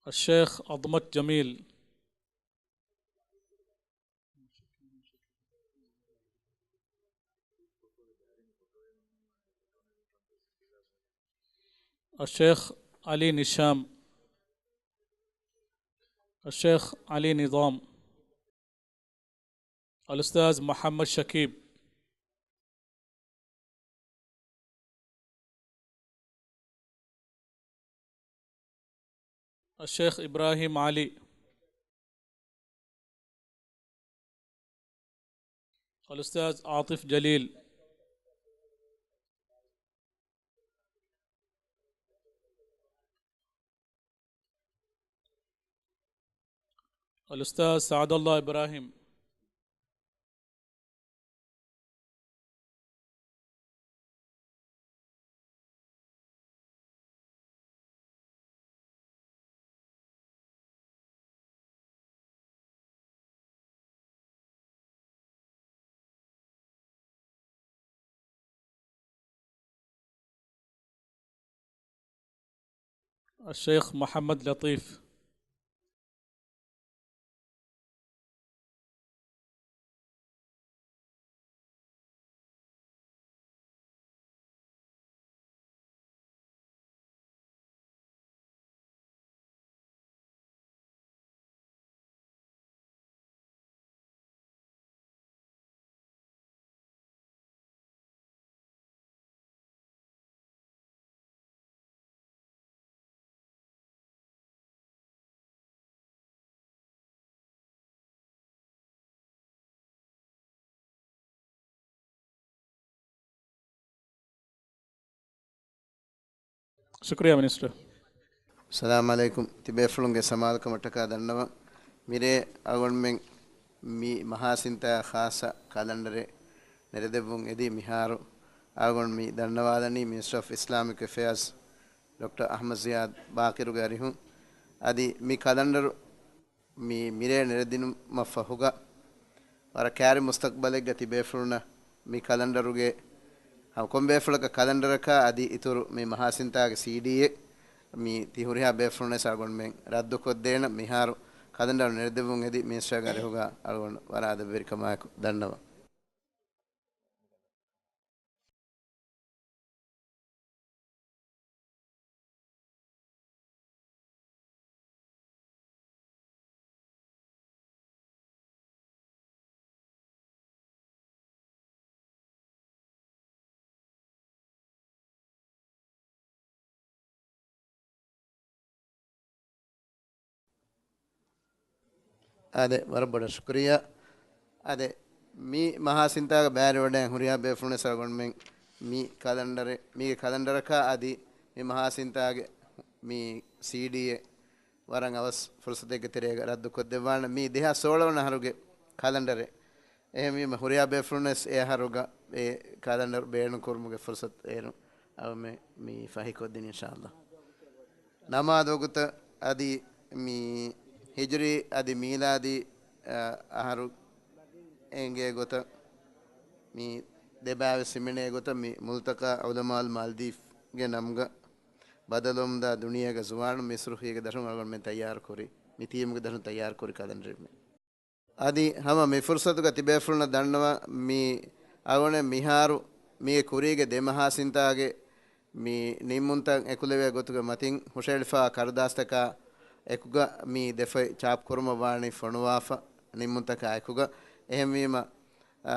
الشيخ عظمت جميل. الشيخ علي نشام. الشيخ علي نظام. الأستاذ محمد شكيب. الشيخ إبراهيم علي. الأستاذ عاطف جليل. الأستاذ سعد الله إبراهيم. الشيخ محمد لطيف. ޝުކުރިއްޔާ މިނިސްޓަރ. ސަލާމް ޢަލައިކުމް. ތިބޭފުޅުންގެ ސަމާލުކަމަށްޓަކާ ދަންނަވަން. މިރޭ އަޅުގަނޑުމެން މި މަހާސިންތާ ޚާއްޞަ ކަލަންޑަރެއް ނެރެދެއްވުން އެދި. މިހާރު އަޅުގަނޑު މި ދަންނަވާލަނީ މިނިސްޓަރ އޮފް އިސްލާމިކް އެފެއާޒް ޑޮކްޓަރ އަޙްމަދު ޒިޔާދް ބާޤިރުގެ އަރިހުން. އަދި މި ކަލަންޑަރު މި މިރޭ ނެރެދިނުމަށް ފަހުގަ، ވަރަށް ކައިރި މުސްތަޤްބަލެއްގަ ތިބޭފުޅުންނަށް މި ކަލަންޑަރުގެ ހަމަ ކޮން ބޭފުޅަކަށް ކަލަންޑަރަކާ އަދި އިތުރު މި މަހާސިންތާގެ ސީޑީއެއް މި ތި ހުރިހާ ބޭފުޅުންނަށް އަޅުގަނޑުމެން ރައްދުކޮށްދޭނަން. މިހާރު ކަލަންޑަރު ނެރެދެއްވުން އެދި މިނިސްޓަރގެ އަރިހުގަ އަޅުގަނޑު ވަރަށް އަދަބުވެރިކަމާއެކު ދަންނަވަން. އާދެ، ވަރަށް ބޮޑަށް ޝުކުރިއްޔާ. އާދެ، މި މަހާސިންތާގަ ބައިވެރިވަޑައި ހުރިހާ ބޭފުޅުންވެސް އަޅުގަނޑުމެން މި ކަލަންޑަރެއް، މީގެ ކަލަންޑަރަކާ އަދި މި މަހާސިންތާގެ މި ސީޑީއެއް ވަރަށް އަވަސް ފުރުސަތެއްގެ ތެރޭގަ ރައްދުކޮށްދެއްވާނެ. މީ ދެހާސް ސޯޅަ ވަނަ އަހަރުގެ ކަލަންޑަރެއް. އެހެންވީމަ، ހުރިހާ ބޭފުޅުންވެސް އެ އަހަރުގަ އެ ކަލަންޑަރު ބޭނުންކުރުމުގެ ފުރުސަތު އޭރު އަޅުމެ މި ފަހިކޮށްދިނީ، އިންޝާﷲ. ނަމާދު ވަގުތަށް އަދި މި ހިޖުރީ އަދި މީލާދީ، އަ، އަހަރު އެނގޭ ގޮތަށް މި ދެބާވެސް ހިމެނޭ ގޮތަށް މި މުލްތަޤާ ޢުލަމާއުލް މާލްދީފްގެ ނަމުގަ ބަދަލުވަމުންދާ ދުނިޔޭގެ ޒުވާނުން މިސްރު ހިއެއްގެ ދަށުން އަޅުގަނޑުމެން ތައްޔާރު ކުރި، މި ޓީމުގެ ދަށުން ތައްޔާރު ކުރި ކަލަންޑަރެއް މި. އަދި ހަމަ މި ފުރުސަތުގަ ތިބޭފުޅުންނަށް ދަންނަވަން މި އަޅުގަނޑު މިހާރު މީގެ ކުރީގެ ދެ މަހާސިންތާގެ މި ނިންމުންތައް އެކުލެވޭ ގޮތުގެ މަތިން ހުށައެޅިފާ ކަރުދާސްތަކާ އެކުގަ މި ދެފައި ޗާޕް ކުރުމަށް ވާނީ ފޮނުވާފަ ނިންމުންތަކާ އެކުގަ. އެހެންވީމަ، އަ،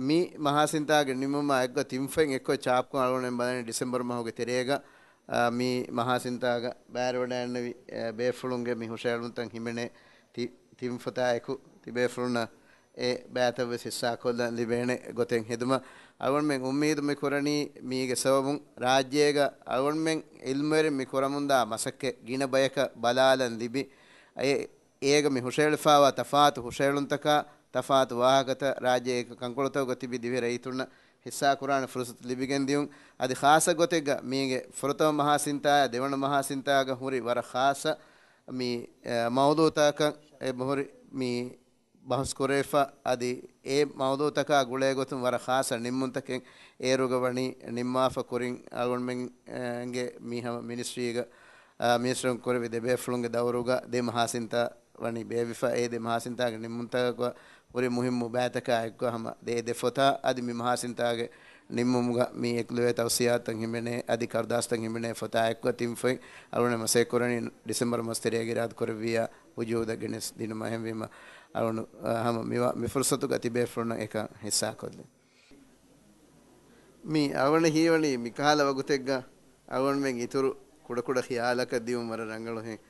މި މަހާސިންތާގެ ނިންމުމާ އެކުގަ ތިން ފޮތް އެއްކޮށް ޗާޕްކޮށް އަޅުގަނޑު ބަލަނީ ޑިސެމްބަރު މަހުގެ ތެރޭގަ، އަ، މި މަހާސިންތާގަ ބައިވެރިވަޑައިގެންނެވި، އެ، ބޭފުޅުންގެ މި ހުށައެޅުންތައް ހިމެނޭ ތި-، ތިން ފޮތާ އެކު ތިބޭފުޅުންނަށް އެ ބައިތައްވެސް ހިއްސާކޮށްލަން ލިބޭނެ ގޮތެއް ހެދުމަށް އަޅުގަނޑުމެން އުއްމީދު މި ކުރަނީ. މީގެ ސަބަބުން ރާއްޖޭގަ އަޅުގަނޑުމެން ޢިލްމުވެރިން މި ކުރަމުންދާ މަސައްކަތް ގިނަ ބަޔަކަށް ބަލާލަން ލިބި، އެ އޭގަ މި ހުށައެޅިފާވާ ތަފާތު ހުށައެޅުންތަކާ، ތަފާތު ވާހަކަތައް ރާއްޖޭގެ ކަންކޮޅުތަކުގަ ތިބި ދިވެހި ރައްޔިތުންނަށް ހިއްސާކުރާނެ ފުރުސަތު ލިބިގެން ދިޔުން. އަދި ޚާއްޞަ ގޮތެއްގަ މީގެ ފުރަތަމަ މަހާސިންތާއާ ދެވަނަ މަހާސިންތާގަ ހުރި ވަރަށް ޚާއްޞަ މި، އެ، މައުޟޫޢުތަކަށް އެ ހުރި މި ބަހުސް ކުރެވިފަ، އަދި އެ މައުޟޫޢުތަކާ ގުޅޭ ގޮތުން ވަރަށް ޚާއްޞަ ނިންމުންތަކެއް އޭރުގަ ވަނީ ނިންމާފަ. ކުރިން އަޅުގަނޑުމެންގެ މި ހަމަ މިނިސްޓްރީގަ އާ، މިނިސްޓަރުން ކުރެއްވި ދެބޭފުޅުންގެ ދައުރުގަ ދެ މަހާސިންތާ ވަނީ ބޭއްވިފަ. އެ ދެ މަހާސިންތާގެ ނިންމުންތަކަކު ހުރި މުހިއްމު ބައިތަކާ އެކުގަ ހަމަ ދޭ ދެ ފޮތާ އަދި މި މަހާސިންތާގެ ނިންމުމުގަ މި އެކުލެވޭ ތައުސިއާތުތައް ހިމެނޭ އަދި ކަރުދާސްތައް ހިމެނޭ ފޮތާ އެކުގަ ތިން ފޮތް އަޅުގަނޑު މަސައްކަތް ކުރަނީ ޑިސެމްބަރު މަސް ތެރޭގަ އިރާދަ ކުރެއްވިއްޔާ ވުޖޫދަށް ގެނެސް ދިނުމަށް. އެހެންވީމަ އަޅުގަނޑު، އާ، ހަމަ މި ވަ-، މި ފުރުސަތުގަ ތިބޭފުޅުންނަށް އެކަން ހިއްސާކޮށްލި. މި އަޅުގަނޑަށް ހީވަނީ މިކަހަލަ ވަގުތެއްގަ އަޅުގަނޑުމެން އިތުރު ކުޑަކުޑަ ޚިޔާލަކަށް ދިއުން ވަރަށް ރަނގަޅުހެން.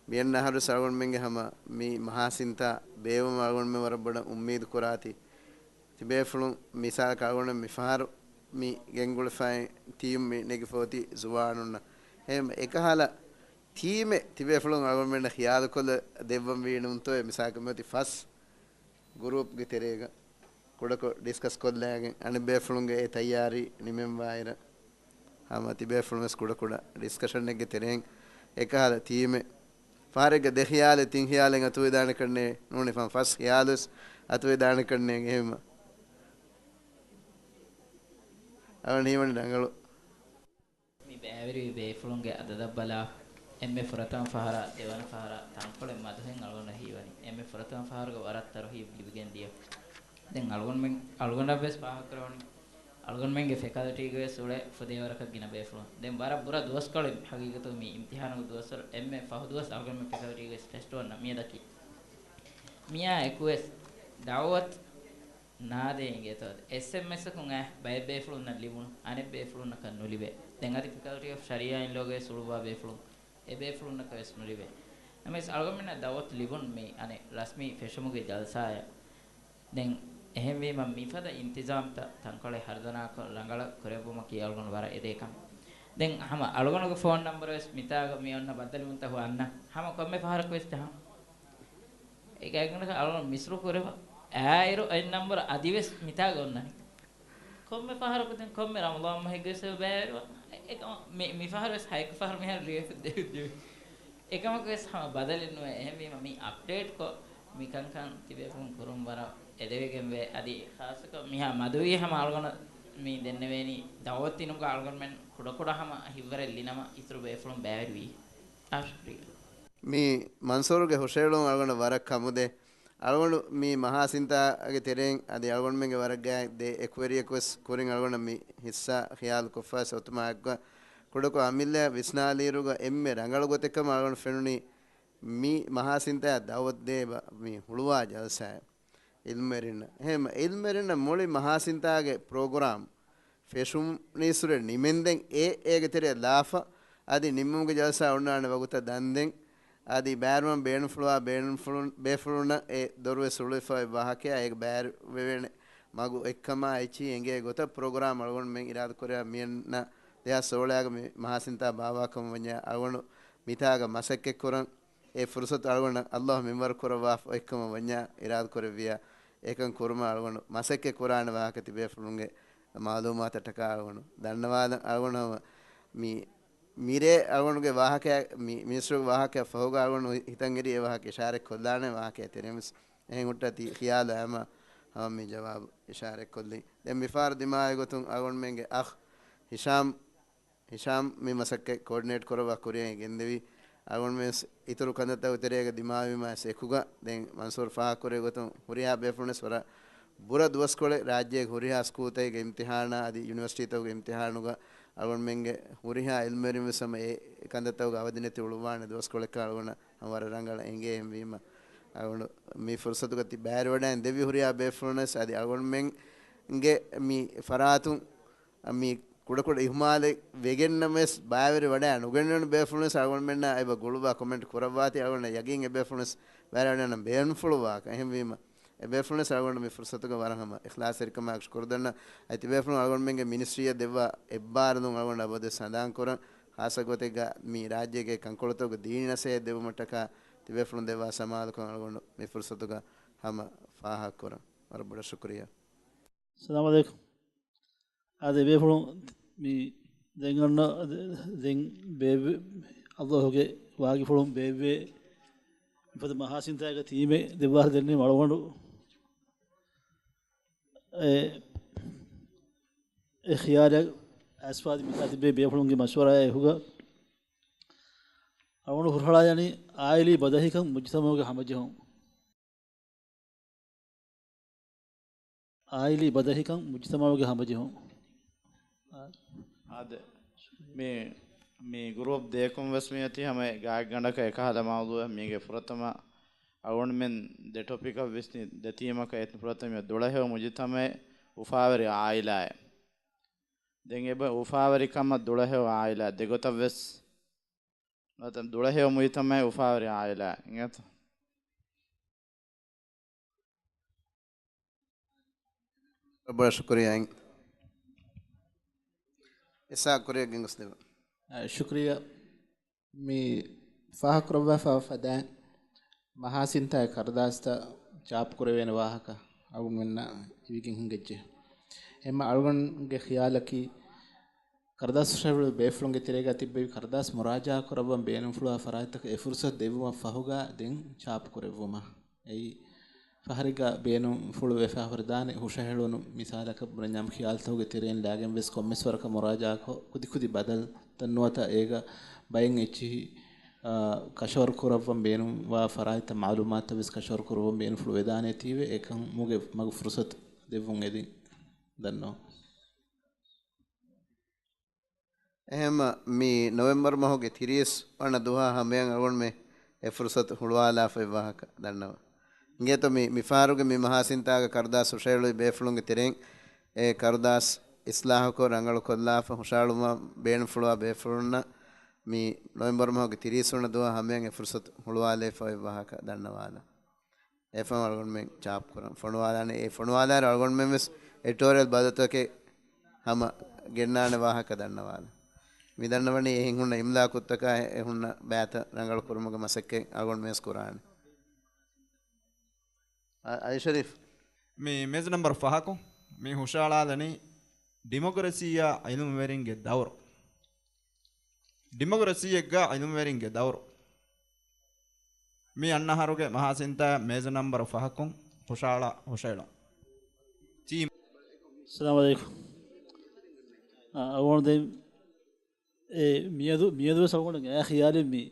މިއަންނަ އަހަރުވެސް އަޅުގަނޑުމެންގެ ހަމަ މި މަހާސިންތާ ބޭއްވުމަށް އަޅުގަނޑުމެން ވަރަށް ބޮޑަށް އުއްމީދު ކުރާތީ. ތިބޭފުޅުން މިސާލަކަށް އަޅުގަނޑުމެން މިފަހަރު މި ގެންގުޅިފައި ތީމް މި ނެގިފަ އޮތީ ޒުވާނުންނަށް. އެހެން އެކަހަލަ ތީމެއް ތިބޭފުޅުން އަޅުގަނޑުމެންނަށް ޚިޔާލުކޮށްލަ ދެއްވަން ވީ ނޫންތޯއޭ؟ މިސާލަކަށް މިއޮތީ ފަސް ގުރޫޕްގެ ތެރޭގަ ކުޑަކޮށް ޑިސްކަސް ކޮށްލައިގެން އަނެއް ބޭފުޅުންގެ އެ ތައްޔާރީ ނިމެންވާއިރަށް ހަމަ ތިބޭފުޅުން ވެސް ކުޑަކުޑަ ޑިސްކަޝަނެއްގެ ތެރެއިން އެކަހަލަ ތީމެއް ފަހަރެއްގަ ދެ ޚިޔާލެއް ތިން ޚިޔާލެއް އަތުވެދާނެ ކަންނޭ ނޫނީ ފަން ފަސް ޚިޔާލު ވެސް އަތުވެދާނެ ކަންނޭ އެހެންމަ އަޅުގަނޑު ހީވަނީ ރަނގަޅު. މި ބައިވެރިވި ބޭފުޅުންގެ އަދަދަށް ބަލާ، އެންމެ ފުރަތަމަ ފަހަރާ، ދެވަނަ ފަހަރާ، ތަންކޮޅެއް މަދުހެން އަޅުގަނޑަށް ހީވަނީ. އެންމެ ފުރަތަމަ ފަހަރުގަ ވަރަށް ތަރުހީބު ލިބިގެން ދިޔަ. ދެން އަޅުގަނޑުމެން، އަޅުގަނޑަށް ވެސް ފާހަގަކުރެވުނީ، އަޅުގަނޑުމެންގެ ފެކަލްޓީގަ ވެސް އުޅޭ ފުދޭވަރަކަށް ގިނަ ބޭފުޅުން. ދެން ވަރަށް ބުރަ ދުވަސްކޮޅެއް ހަގީގަތުގަ މި އިމްތިހާނުގެ ދުވަސްވަރު އެންމެ ފަހު ދުވަސް އަޅުގަނޑުމެން ފެކަލްޓީގަ ވެސް ޓެސްޓް އޮންނަ މިއަދަކީ. މިއާ އެކުވެސް ދައުވަތު ނާދޭ އިނގޭތޯ؟ އެސްއެމްއެސްއަކުން އައި ބައެއް ބޭފުޅުންނަށް ލިބުނު، އަނެއް ބޭފުޅުންނަކަށް ނުލިބޭ. ދެން އަދި ފެކަލްޓީ އޮފް ޝަރީއާ އިން ލޯގައި ސުޅުއްވާ ބޭފުޅުން، އެ ބޭފުޅުންނަކަށް ވެސް ނުލިބޭ. ނަމަވެސް އަޅުގަނޑުމެންނަށް ދައުވަތު ލިބުނު މި އަނެއް ރަސްމީ ފެށުމުގެ ޖަލްސާއަށް. ދެން އެހެންވީމަ މިފަދަ އިންތިޒާމްތައް ތަންކޮޅެއް ހަރުދަނާކޮށް ރަނގަޅަށް ކުރެއްވުމަކީ އަޅުގަނޑު ވަރަށް އެދޭ ކަމެއް. ދެން ހަމަ އަޅުގަނޑުގެ ފޯން ނަމްބަރު ވެސް މިތާގަ މި އޮންނަ ބައްދަލުވުންތައް ހުވަ އަންނަ ހަމަ ކޮންމެ ފަހަރަކު ވެސް ޖަހަން. އެގާތްގަނޑަކަށް އަޅުގަނޑު މިސްރު ކުރެވަ އާއިރު އޮތް ނަމްބަރު އަދި ވެސް މިތާގަ އޮންނަނީ. ކޮންމެ ފަހަރަކު ދެން ކޮންމެ ރަމަޟާން މަހެއްގަ ވެސް ބައިވެރިވާ. އެކަމަ މި، މި ފަހަރު ވެސް ހައެއްކަ ފަހަރު މިހާރު ލިޔެފަ ދެވި ދެވި. އެކަމަކު ވެސް ހަމަ ބަދަލެއް ނުވޭ. އެހެންވީމަ މި އަޕްޑޭޓްކޮށް މި ކަންކަން ތިބޭފުޅުން ކުރުން ވަރަށް އެދެވިގެންވޭ. އަދި ޚާއްޞަކޮށް މިހާ މަދުވީ ހަމަ އަޅުގަނޑަށް މި ދެންނެވޭނީ ދައުވަތު ދިނުމުގަ އަޅުގަނޑުމެން ކުޑަކުޑަ ހަމަ ހިތްވަރެއް ލިނަމަ އިތުރު ބޭފުޅުން ބައިވެރިވީ. އާ، ޝުކުރިއްޔާ. މި މަންސޫރުގެ ހުށަހެޅުން އަޅުގަނޑަށް ވަރަށް ކަމުދޭ. އަޅުގަނޑު މި މަހާ ސިންތާގެ ތެރެއިން އަދި އަޅުގަނޑުމެންގެ ވަރަށް ގާތް ދެ އެކުވެރިޔަކު ވެސް ކުރިން އަޅުގަނޑަށް މި ހިއްސާ ޚިޔާލު ކޮށްފަވެސް އޮތުމާ އެއްގޮތަށް ކުޑަކޮށް އަމިއްލައަށް ވިސްނާލިއިރުގަ އެންމެ ރަނގަޅު ގޮތެއް ކަމަށް އަޅުގަނޑު ފެނުނީ މި މަހާ ސިންތާއަށް ދައުވަތު ދޭ ބަ-، މި ހުޅުވާ ޖަލްސާއެއް. އިލްމުވެރިންނަށް. އެހެން އިލްމުވެރިންނަށް މުޅި މަހާ ސިންތާގެ ޕްރޮގްރާމް ފެށުނީއްސުރެ ނިމެންދެން އޭ އޭގެ ތެރެއަށް ލާފަ، އަދި ނިންމުމުގެ ޖަލްސާ އޮންނާނެ ވަގުތަށް ދަންދެން، އަދި ބައިވެރިވާން ބޭނުންފުޅުވާ ބޭނުންފުޅުން، ބޭފުޅުންނަށް އެ ދޮރުވެސް ހުޅުވިފައި ވާހަކަޔާ އޭގެ ބައިވެރިވެވޭނެ މަގު އޮތްކަމާ އެއްޗިހި އެނގޭ ގޮތަށް ޕްރޮގްރާމް އަޅުގަނޑުމެން އިރާދަކުރެއްވާ މިއަންނަ ދެހާސް ސޯޅައިގަ މި މަހާ ސިންތާ ބާއްވާކަމަށް ވަންޏާ އަޅުގަނޑު މިތާގަ މަސައްކަތްކުރަން އެ ފުރުސަތު އަޅުގަނޑަށް ﷲ މިންވަރު ކުރައްވާފަ އޮތްކަމަށް ވަންޏާ އިރާދަ ކުރެއްވިޔާ، އެކަން ކުރުމަށް އަޅުގަނޑު މަސައްކަތް ކުރާނެ ވާހަކަ ތިބޭފުޅުންގެ މައުލޫމާތަށްޓަކާ އަޅުގަނޑު ދަންނަވާލަން. އަޅުގަނޑު ހަމަ މި މިރޭ އަޅުގަނޑުގެ ވާހަކަ، މި މިނިސްޓަރުގެ ވާހަކަ ފަހުގަ އަޅުގަނޑު ހިތަށް އެރި އެ ވާހަކަ އިޝާރަތް ކޮށްލާނެ ވާހަކަ ތެރެއިން ވެސް. އެހެން ހުއްޓަ ތި ޚިޔާލު އައިމަ ހަމަ މި ޖަވާބު އިޝާރަތް ކޮށްލީ. ދެން މިފަހަރު ދިމާވި ގޮތުން އަޅުގަނޑުމެންގެ އަޚް ހިޝާމް ހިޝާމް މި މަސައްކަތް ކޯޑިނޭޓް ކުރައްވާ ކުރިއަށް ގެންދެވި. އަޅުގަނޑުމެން ވެސް އިތުރު ކަންތައްތަކުގެ ތެރޭގަ ދިމާވީމާ ވެސް އެކުގަ، ދެން މަންސޫރު ފާހަގަކުރެއްވި ގޮތުން ހުރިހާ ބޭފުޅުން ވެސް ވަރަށް ބުރަ ދުވަސްކޮޅެއް ރާއްޖޭގެ ހުރިހާ ސްކޫލްތަކުގެ އިމްތިހާނާ އަދި ޔުނިވަރސިޓީތަކުގެ އިމްތިހާނުގަ އަޅުގަނޑުމެންގެ ހުރިހާ އިލްމުވެރިން ވެސް ހަމަ އެ ކަންތައްތަކުގަ އަވަދިނެތި އުޅުއްވާނެ ދުވަސްކޮޅެއްކަން އަޅުގަނޑަށް ހަމަ ވަރަށް ރަނގަޅަށް އެނގޭ. އެހެންވީމަ އަޅުގަނޑު މި ފުރުސަތުގަ ތި ބައިވެރިވަޑައިން ދެއްވި ހުރިހާ ބޭފުޅުން ވެސް އަދި އަޅުގަނޑުމެންގެ މި ފަރާތުން މި ކުޑަކުޑަ އިހުމާލެއް ވެގެންނަމަވެސް، ބައިވެރި ވަޑައި ނުގެންނެވުނު ބޭފުޅުންވެސް އަޅުގަނޑުމެންނާ އެބަ ގުޅުއްވާ ކޮމެންޓް ކުރައްވާތީ، އަޅުގަނޑަށް ޔަގީން އެ ބޭފުޅުންވެސް ބައިވެރިވަޑައިން ބޭނުންފުޅުވާކަށް. އެހެންވީމަ، އެ ބޭފުޅުންވެސް އަޅުގަނޑު މި ފުރުސަތުގަ ވަރަށް ހަމަ އިޚްލާޞްތެރިކަމާއެކު ޝުކުރު ދަންނަ. އަދި ތިބޭފުޅުން އަޅުގަނޑުމެންގެ މިނިސްޓްރީއަށް ދެއްވާ އެއްބާރުލުން އަޅުގަނޑު އަބަދުވެސް ހަނދާން ކުރަން. ޚާއްޞަ ގޮތެއްގަ މި ރާއްޖޭގެ ކަންކޮޅުތަކުގެ ދީނީ ނަސޭހަތް ދެއްވުމަށްޓަކާ ތިބޭފުޅުން ދެއްވާ ސަމާލުކަން އަޅުގަނޑު މި ފުރުސަތުގަ ހަމަ ފާހަގަކުރަން. ވަރަށް ބޮޑަށް ޝުކުރިއްޔާ. ސަލާމް އަލައިކުމް. އާދެ، ބޭފުޅުން މި ދެން އަންނަ ދެން ބޭއްވި، ﷲ ގެ ވާގިފުޅުން ބޭއްވޭ މިފަދަ މަހާ ސިންތާގެ ތީމެއް ދެއްވާ ދެންނެވި އަޅުގަނޑު އެ، އެ ޚިޔާލަށް އައިސްފަ އަދި މިތާ ތިބޭ ބޭފުޅުންގެ މަޝްވަރާއާ އެކުގަ އަޅުގަނޑު ހުށަހަޅާލަނީ އާއިލީ ބަދަހިކަން މުޖުތަމަޢުގެ ހަމަޖެހުން. އާއިލީ ބަދަހިކަން މުޖުތަމަޢުގެ ހަމަޖެހުން. އާދެ، މި، މި ގްރޫޕް ދޭކުން ވެސް މިއޮތީ ހަމަ ގާތްގަނޑަކަށް އެކަހަލަ މައުޟޫޢެއް. މީގެ ފުރަތަމަ އަޅުގަނޑުމެން ދެ ޓޮޕިކަށް ވިސްނި ދެ ތީމަކަށް އެ ފުރަތަމަ ދުޅަހެޔޮ މުޖުތަމަޢެއް އުފާވެރި އާއިލާއެއް. ދެން އެބަ އުފާވެރިކަމަށް ދުޅަހެޔޮ އާއިލާ ދެގޮތަށް ވެސް ނުވަތަ ދުޅަހެޔޮ މުޖުތަމަޢެއް އުފާވެރި އާއިލާ އިނގޭތަ؟ ބޮޑަށް ޝުކުރިއްޔާ. އިސާ ކުރިއަށް ގެންގޮސްދެއްވާ. އަ، ޝުކުރިއްޔާ. މި ފާހަގަކުރައްވާފަ ފަދައިން މަހާ ސިންތާގެ ކަރުދާސްތައް ޗާޕު ކުރެވޭނެ ވާހަކަ އަޅުގަނޑުމެންނަށް އިވިގެން ހިނގައްޖެ. އެހެންމަ އަޅުގަނޑުގެ ޚިޔާލަކީ، ކަރުދާސް ހުށަހެޅު ބޭފުޅުންގެ ތެރޭގަ ތިއްބެވި ކަރުދާސް މުރާޖާ ކުރައްވަން ބޭނުންފުޅުވާ ފަރާތްތަކަށް އެ ފުރުސަތު ދެއްވުމަށް ފަހުގަ ދެން ޗާޕު ކުރެއްވުމަށް. އެއީ، ފަހަރެއްގަ ބޭނުންފުޅުވެފަ ހުރިދާނެ ހުށަހެޅުނު މިސާލަކަށް ބުނަންޏާމު ޚިޔާލުތަކުގެ ތެރެއިން ލާގެން ވެސް ކޮންމެސް ވަރަކަށް މުރާޖާކޮށް، ކުދިކުދި ބަދަލުތައް ނުވަތަ އޭގަ ބައެއް އެއްޗިހި، އާ، ކަށަވަރު ކުރައްވަން ބޭނުންވާ ފަރާތްތައް މައުލޫމާތަށް ވެސް ކަށަވަރު ކުރައްވަން ބޭނުންފުޅު ވެދާނެތީވެ، އެކަމުގެ މަގު ފުރުސަތު ދެއްވުން އެދިން ދަންނަވަން. އެހެންމަ މި ނޮވެމްބަރު މަހުގެ ތިރީސް ވަނަ ދުވަހާ ހަމަޔަށް އަޅުގަނޑުމެން އެ ފުރުސަތު ހުޅުވާލާފައި ވާހަކަ ދަންނަވަން. އިނގޭތޯ މި، މިފަހަރުގެ މި މަހާ ސިންތާގަ ކަރުދާސް ހުށަހެޅުއި ބޭފުޅުންގެ ތެރެއިން އެ ކަރުދާސް އިސްލާހުކޮށް ރަނގަޅުކޮށްލާފަ ހުށަހަޅުމަށް ބޭނުންފުޅުވާ ބޭފުޅުންނަށް މި ނޮވެމްބަރު މަހުގެ ތިރީސް ވަނަ ދުވަހާ ހަމަޔަށް އެ ފުރުސަތު ހުޅުވާލައިފައި ވާހަކަ ދަންނަވާލަން. އެފަހުން އަޅުގަނޑުމެން ޗާޕް ކުރަން ފޮނުވާލާނެ. އެ ފޮނުވާލާއިރު އަޅުގަނޑުމެން ވެސް އެޑިޓޯރިއަލް ބަދަލުތަކެއް ހަމަ ގެންނާނެ ވާހަކަ ދަންނަވާލަން. މި ދަންނަވަނީ އެހެން ހުންނަ އިމްލާކުތަކާ އެ ހުންނަ ބައިތައް ރަނގަޅު ކުރުމުގެ މަސައްކަތް އަޅުގަނޑު މޭސް ކުރާނެ. އަ-، އަލީ ޝަރީފް. މި މޭޒު ނަމްބަރު ފަހަކުން މި ހުށައަޅާލަނީ ޑިމޮކްރަސީއާ ޢިލްމުވެރިންގެ ދައުރު. ޑިމޮކްރަސީއެއްގަ ޢިލްމުވެރިންގެ ދައުރު. މި އަންނަ އަހަރުގެ މަހާސިންތާ މޭޒު ނަމްބަރު ފަހަކުން ހުށައަޅާ ހުށައެޅުން. ޓީމް. އައްސަލާމު ޢަލައިކުމް. އަ، އަޅުގަނޑު ދެން އެ މިއަދު، މިއަދުވެސް އަޅުގަނޑު އެ ޚިޔާލެއް މި.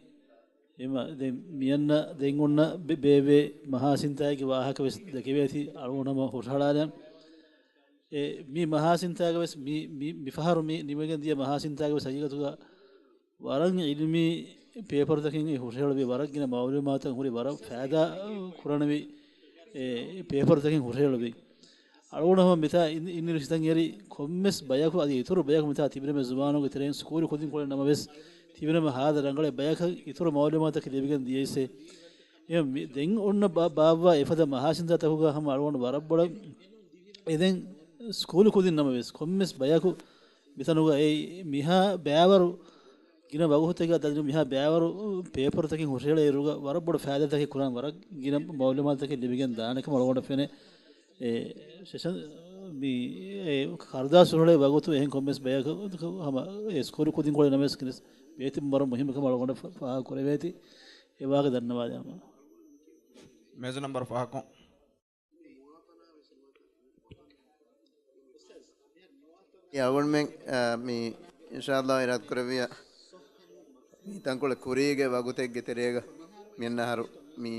އެމަ ދެން މިއަންނަ ދެން އޮންނަ ބެ-، ބޭބެ މަހާސިންތާގެ ވާހަކަވެސް ދެކެވޭތީ އަޅުގަނޑު ހަމަ ހުށަހަޅާލަން. އެ މި މަހާސިންތާގެވެސް މި، މި، މިފަހަރު މި ނިމެގެން ދިޔަ މަހާސިންތާގެވެސް ހަގީގަތުގަ ވަރަށް ޢިލްމީ ޕޭޕަރުތަކެއް އެ ހުށަހެޅުވި، ވަރަށް ގިނަ މަޢުލޫމާތުތައް ހުރި، ވަރަށް ފައިދާ ކުރަނިވި އެ ޕޭޕަރުތަކެއް ހުށަހެޅުވި. އަޅުގަނޑު ހަމަ މިތާ އިން-، އިންނިރި ސިތަން އެރި ކޮންމެސް ބަޔަކު އަދި އިތުރު ބަޔަކު މިތާ ތިބިނަމެ ޒުވާނުންގެ ތެރެއިން ސްކޫލު ކުދިން ކުޅެން ނަމަވެސް، ތިބިނަމަ ހާދަ ރަނގަޅެއް ބަޔަކަށް އިތުރު މަޢުލޫމާތަކެއް ލިބިގެން ދިޔައިސް. އެ މި-، ދެން އޮންނަ ބާ-، ބާއްވާ އެފަދަ މަހާސިންތާތަކުގަ ހަމަ އަޅުގަނޑު ވަރަށް ބޮޑަށް އެދެން ސްކޫލު ކުދިން ނަމަވެސް، ކޮންމެސް ބަޔަކު މިތަނުގަ އެ މިހާ ބައިވަރު ގިނަ ވަގުތުތަކަށް ދަން މިހާ ބައިވަރު ޕޭޕަރުތަކެއް ހުށަހެޅޭއިރުގަ ވަރަށް ބޮޑު ފައިދާތަކެއް ކުރާން ވަރަށް ގިނަ މަޢުލޫމާތުތަކެއް ލިބިގެން ދާނެ ކަމަށް އަޅުގަނޑަށް ފެނޭ. އެ ސެޝަން މި އެ ކަރުދާސް ހުށަހެޅޭ ވަގުތު އެހެން ކޮންމެސް ބަޔަކަށް ހަމަ އެ ސްކޫލު ކުދިން ކުޅެން ނަމަވެސް ގިނަސް ބޭތި ވަރަށް މުހިއްމު ކަމަށް އަޅުގަނޑަށް ފާ-، ފާހަގަ ކުރެވޭތީ. އެ ވާހަކަ ދަންނަވާލަ ހަމަ. މޭޒު ނަމްބަރު ފަހަކުން. އެ އަޅުގަނޑުމެން، އާ، މި އިންޝާﷲ އިރާދަކުރެއްވިއްޔާ މި ތަންކޮޅެއް ކުރީގެ ވަގުތެއްގެ ތެރޭގަ މިއަންނަ އަހަރު މި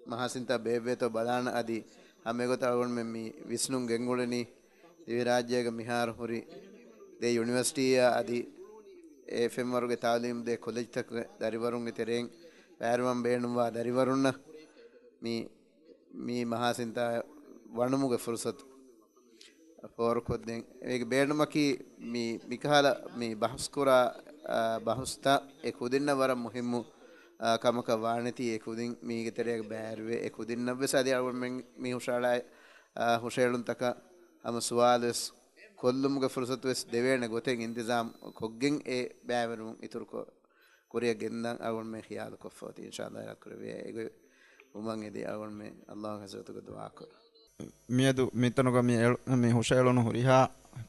މަހާސިންތާ ބޭއްވޭތޯ ބަލާނަ އަދި ހަމަ އެގޮތަށް އަޅުގަނޑުމެން މި ވިސްނުން ގެންގުޅެނީ ދިވެހިރާއްޖޭގަ މިހާރު ހުރި ދެ ޔުނިވަރސިޓީއާ އަދި އެ ފެންވަރުގެ ތަޢުލީމު ދޭ ކޮލެޖްތަކުގެ ދަރިވަރުންގެ ތެރެއިން ބައިވެރިވާން ބޭނުންވާ ދަރިވަރުންނަށް މި މި މަހާސިންތާ ވަނުމުގެ ފުރުސަތު ފޯރުކޮށްދޭން. އޭގެ ބޭނުމަކީ މި، މިކަހަލަ މި ބަހުސްކުރާ، އާ، ބަހުސްތައް އެ ކުދިންނަށް ވަރަށް މުހިއްމު، އާ، ކަމަކަށް ވާނެތީ އެ ކުދިން މީގެ ތެރޭގަ ބައިވެރިވޭ. އެ ކުދިންނަށްވެސް އަދި އަޅުގަނޑުމެން މި ހުށައަޅާ، އާ، ހުށައެޅުންތަކަށް ހަމަ ސުވާލުވެސް ކޮށްލުމުގެ ފުރުސަތުވެސް ދެވޭނެ ގޮތެއް އިންތިޒާމް ކޮށްގެން އެ ބައިވެރިވުން އިތުރުކޮށް ކުރިއަށް ގެންދަން އަޅުގަނޑުމެން ޚިޔާލު ކޮށްފަ އޮތީ. އިންޝާﷲ އިރާދަކުރެއްވިއްޔާ އެގޮތް ވުމަށް އެދި އަޅުގަނޑުމެން ﷲ ގެ ޙަޟްރަތުގަ ދުޢާކުރަން. މިއަދު މިތަނުގަ މި އެޅު-، މި ހުށައެޅުނު ހުރިހާ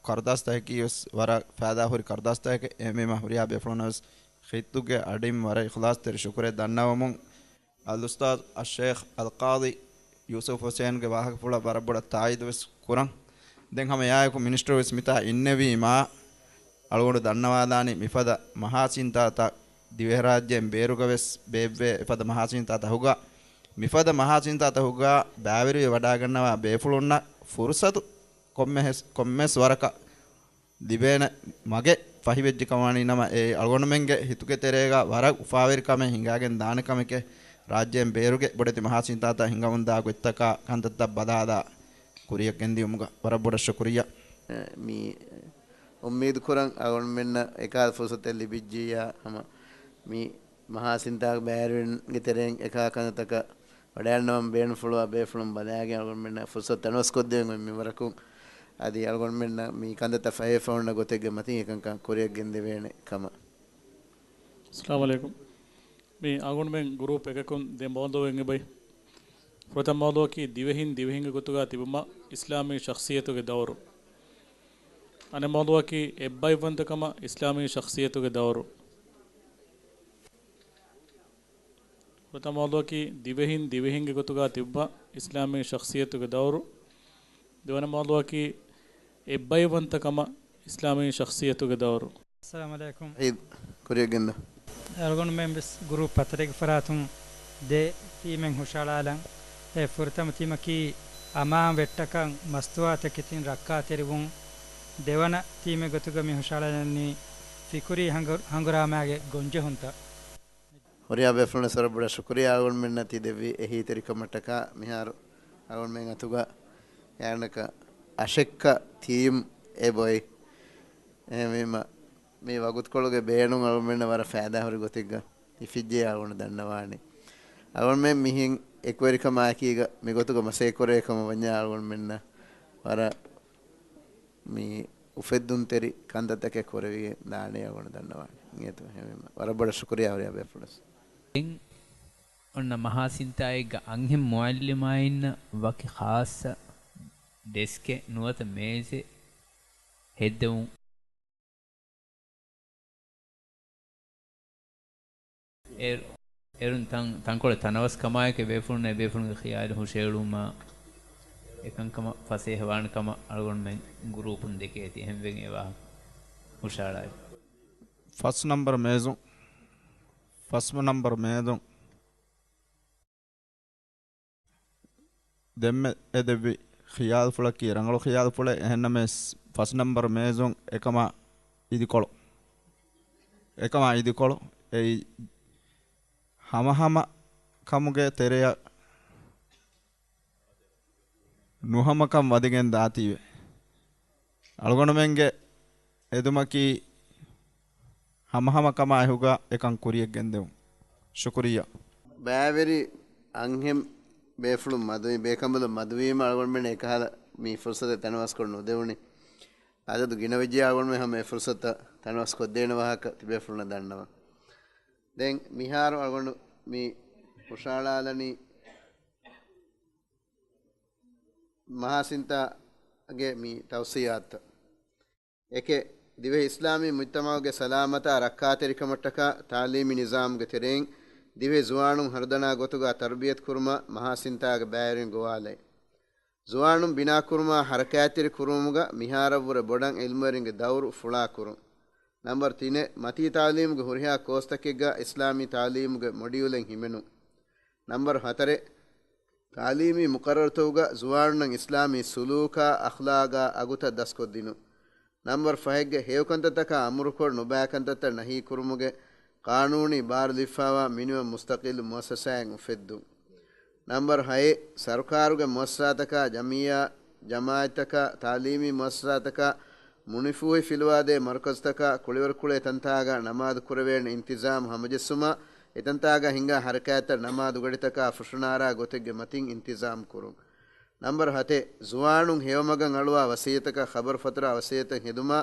ކަރުދާސްތަކަކީ ވެސް ވަރަށް ފައިދާހުރި ކަރުދާސްތަކެއް. އެހެންވީމަ ހުރިހާ ބޭފުޅުންނަށް ވެސް ޚިއްޠުގެ އަޑިން ވަރަށް އިޚްލާޞްތެރި ޝުކުރެއް ދަންނަވަމުން، އަލްއުސްތާޛު އައްޝައިޚް އަލްޤާޟީ ޔޫސުފް ޙުސައިންގެ ވާހަކަފުޅަށް ވަރަށް ބޮޑަށް ތާއީދު ވެސް ކުރަން. ދެން ހަމަ އެއާއެކު މިނިސްޓަރު ވެސް މިތާ އިންނެވީމާ، އަޅުގަނޑު ދަންނަވާލާނީ މިފަދަ މަހާސިންތާތައް ދިވެހިރާއްޖޭން ބޭރުގަ ވެސް ބޭއްވޭ އެފަދަ މަހާސިންތާތަކުގަ، މިފަދަ މަހާސިންތާތަކުގަ ބައިވެރިވެ ވަޑައިގަންނަވާ ބޭފުޅުންނަށް ފުރުސަތު ކޮންމެ ހެސް-، ކޮންމެސް ވަރަކަށް ލިބޭނެ މަގެއް ފަހިވެއްޖެ ކަމަށް ވަނީ ނަމަ، އެ އަޅުގަނޑުމެންގެ ހިތުގެ ތެރޭގަ ވަރަށް އުފާވެރިކަމެއް ހިނގާގެން ދާނެ ކަމެކޭ، ރާއްޖޭން ބޭރުގެ ބޮޑެތި މަހާސިންތާތައް ހިނގަމުންދާ ގޮތްތަކާ ކަންތައްތައް ބަލާލާ ކުރިއަށް ގެންދިޔުމުގަ ވަރަށް ބޮޑަށް ޝުކުރިއްޔާ. މި އުއްމީދު ކުރަން އަޅުގަނޑުމެންނަށް އެކާ ފުރުސަތެއް ލިބިއްޖިއްޔާ ހަމަ މި މަހާސިންތާގެ ބައިވެރިންގެ ތެރެއިން އެކާ ކަންތައްތަކަށް ވަޑައިގަންނަވަން ބޭނުންފުޅުވާ ބޭފުޅުން ބަލާގެން އަޅުގަނޑުމެންނަށް ފުރުސަތު ތަނަވަސްކޮށްދެވެން އޮތް މިންވަރަކުން. އަދި އަޅުގަނޑުމެންނަށް މި ކަންތައްތައް ފަހޭފަ ހުންނަ ގޮތެއްގެ މަތިން އެކަންކަން ކުރިއަށް ގެންދެވޭނެ ކަމަށް. އައްސަލާމު ޢަލައިކުމް. މި އަޅުގަނޑުމެން ގްރޫޕް އެކަކުން ދެ މައުޟޫޢެއް އެބައި. ފުރަތަމަ މައުޟޫޢަކީ ދިވެހިން ދިވެހިންގެ ގޮތުގަ ތިބުމަށް އިސްލާމީ ޝަޚްޞިއްޔަތުގެ ދައުރު. އަނެއް މައުޟޫޢަކީ އެއްބައިވަންތަކަމަށް އިސްލާމީ ޝަޚްޞިއްޔަތުގެ ދައުރު. ފުރަތަމަ މައުޟޫޢަކީ ދިވެހިން ދިވެހިންގެ ގޮތުގަ ތިބުމަށް އިސްލާމީ ޝަޚްޞިއްޔަތުގެ ދައުރު. ދެވަނަ މައުޟޫޢަކީ އެއްބައިވަންތަކަމަށް އިސްލާމީ ޝަޚްޞިއްޔަތުގެ ދައުރު. އައްސަލާމު ޢަލައިކުމް. ޢީދު ކުރިއަށް ގެންދަ. އަޅުގަނޑުމެން ވެސް ގްރޫޕް ހަތަރެއްގެ ފަރާތުން ދެ ޓީމެއް ހުށައަޅާލަން. އެ ފުރަތަމަ ޓީމަކީ އަމާން ވެއްޓަކަން މަސްތުވާތަކެތިން ރައްކާތެރިވުން. ދެވަނަ ޓީމެއް ގޮތުގަ މި ހުށައަޅާލަނީ ފިކުރީ ހަނގު-، ހަނގުރާމާގެ ގޮންޖެހުންތައް. ހުރިހާ ބޭފުޅުންނަށް ވަރަށް ބޮޑަށް ޝުކުރިއްޔާ އަޅުގަނޑުމެންނަށް ތި ދެއްވި އެހީތެރިކަމަށްޓަކާ. މިހާރު އަޅުގަނޑުމެން އަތުގަ އެއާނަކަ އަށެއްކަ ތީމް އެބޮތް. އެހެންވީމަ، މި ވަގުތުކޮޅުގެ ބޭނުން އަޅުގަނޑުމެންނަށް ވަރަށް ފައިދާހުރި ގޮތެއްގަ ލިފިއްޖެ އަޅުގަނޑު ދަންނަވާނީ. އަޅުގަނޑުމެން މިހެން އެކުވެރިކަމާއެކީގަ މިގޮތުގަ މަސައްކަތްކުރޭ ކަމަށް ވަންޏާ އަޅުގަނޑުމެންނަށް ވަރަށް މި އުފެއްދުންތެރި ކަންތައްތަކެއް ކުރެވިގެން ދާނެ އަޅުގަނޑު ދަންނަވާނެ. އިނގޭތޯ ހެމެން ވަރަށް ބޮޑަށް ޝުކުރިއްޔާ ހުރިހާ ބޭފުޅަސް. ދެން އޮންނަ މަހާ ސިންތާއެއްގަ އަންހެން މުއައްލިމާއިންނަށް ވަކި ޚާއްޞަ ޑެސްކެއް ނުވަތަ މޭޒެއް ހެއްދެވުން. އޭރު، އޭރުން ތަން، ތަންކޮޅެއް ތަނަވަސް ކަމާއެކު އެބޭފުޅުންނަށް އެބޭފުޅުންގެ ޚިޔާލު ހުށައެޅުމާ އެކަންކަމަށް ފަސޭހަވާނެ ކަމަށް އަޅުގަނޑުމެން ގުރޫޕުން ދެކޭތީ. އެހެންވެގެން އެ ވާހަކަ ހުށައަޅާލި. ފަސް ނަމްބަރު މޭޒުން، ފަސް ނަމްބަރު މޭޒުން. ދެންމެ އެދެއްވި ޚިޔާލުފުޅަކީ ރަނގަޅު ޚިޔާލުފުޅެއް. އެހެންނަމަވެސް، ފަސް ނަމްބަރު މޭޒުން އެކަމާ އިދިކޮޅު. އެކަމާ އިދިކޮޅު. އެއީ ހަމަހަމަ ކަމުގެ ތެރެއަށް ނުހަމަކަން ވަދެގެން ދާތީވެ. އަޅުގަނޑުމެންގެ އެދުމަކީ ހަމަހަމަ ކަމާ އެހުގަ އެކަން ކުރިޔަށް ގެންދެވުން. ޝުކުރިއްޔާ. ބައިވެރި އަންހެން ބޭފުޅުން މަދުވީ، ބޭކަނބަލުން މަދުވީމަ އަޅުގަނޑުމެން އެކަހަލަ މި ފުރުސަތެއް ތަނަވަސްކޮށް ނުދެވުނީ. އަދަދު ގިނަވެއްޖެ އަޅުގަނޑުމެން ހަމަ އެ ފުރުސަތަށް ތަނަވަސް ކޮށްދޭނެ ވާހަކަ ތިބޭފުޅުންނަށް ދަންނަވަން. ދެން މިހާރު އަޅުގަނޑު މި ހުށައަޅާލަނީ މަހާ ސިންތާގެ މި ތައުސިޔާތައް. އެކެއް، ދިވެހި އިސްލާމީ މުޖްތަމަޢުގެ ސަލާމަތާ ރައްކާތެރިކަމަށްޓަކާ ތަޢުލީމީ ނިޒާމުގެ ތެރެއިން ދިވެހި ޒުވާނުން ހަރުދަނާ ގޮތުގަ ތަރުބިޔަތު ކުރުމަށް މަހާ ސިންތާގެ ބައިވެރިން ގޮވާލައި، ޒުވާނުން ބިނާކުރުމާ ހަރަކާތްތެރި ކުރުވުމުގަ މިހާރަށްވުރެ ބޮޑަށް އިލްމުވެރިންގެ ދައުރު ފުޅާކުރުން. ނަމްބަރު ތިނެއް، މަތީ ތަޢުލީމުގެ ހުރިހާ ކޯސްތަކެއްގަ އިސްލާމީ ތަޢުލީމުގެ މޮޑިއުލެއް ހިމެނުން. ނަމްބަރު ހަތަރެއް، ތަޢުލީމީ މުޤައްރަރުތަކުގަ ޒުވާނުންނަށް އިސްލާމީ ސުލޫކާ، އަޚްލާގާ އަގުތައް ދަސްކޮށްދިނުން. ނަމްބަރު ފަހެއްގެ ހެޔޮކަންތައްތަކާ އަމުރުކޮށް، ނުބައިކަންތައްތައް ނަހީކުރުމުގެ ޤާނޫނީ ބާރު ލިއްފާވާ މިނިވަން މުސްތަޤިއްލު މުއައްސަސާއެއް އުފެއްދުން. ނަމްބަރު ހައެއް، ސަރުކާރުގެ މުއައްސަސާތަކާ، ޖަމިއްޔާ، ޖަމާޢަތްތަކާ، ތަޢުލީމީ މުއައްސަސާތަކާ، މުނިފޫހި ފިލުވާދޭ މަރުކަޒުތަކާ، ކުޅިވަރު ކުޅޭ ތަންތާގަ ނަމާދު ކުރެވޭނެ އިންތިޒާމް ހަމަޖެއްސުމަށް، އެތަންތާގަ ހިނގާ ހަރަކާތްތައް ނަމާދުގަޑިތަކާ ފުށުނާރާ ގޮތެއްގެ މަތިން އިންތިޒާމް ކުރުން. ނަމްބަރު ހަތެއް، ޒުވާނުން ހެޔޮމަގަށް އަޅުވާ ވަސިއްޔަތަކާ ޚަބަރު ފަތުރާ ވަސިއްޔަތަށް ހެދުމާ،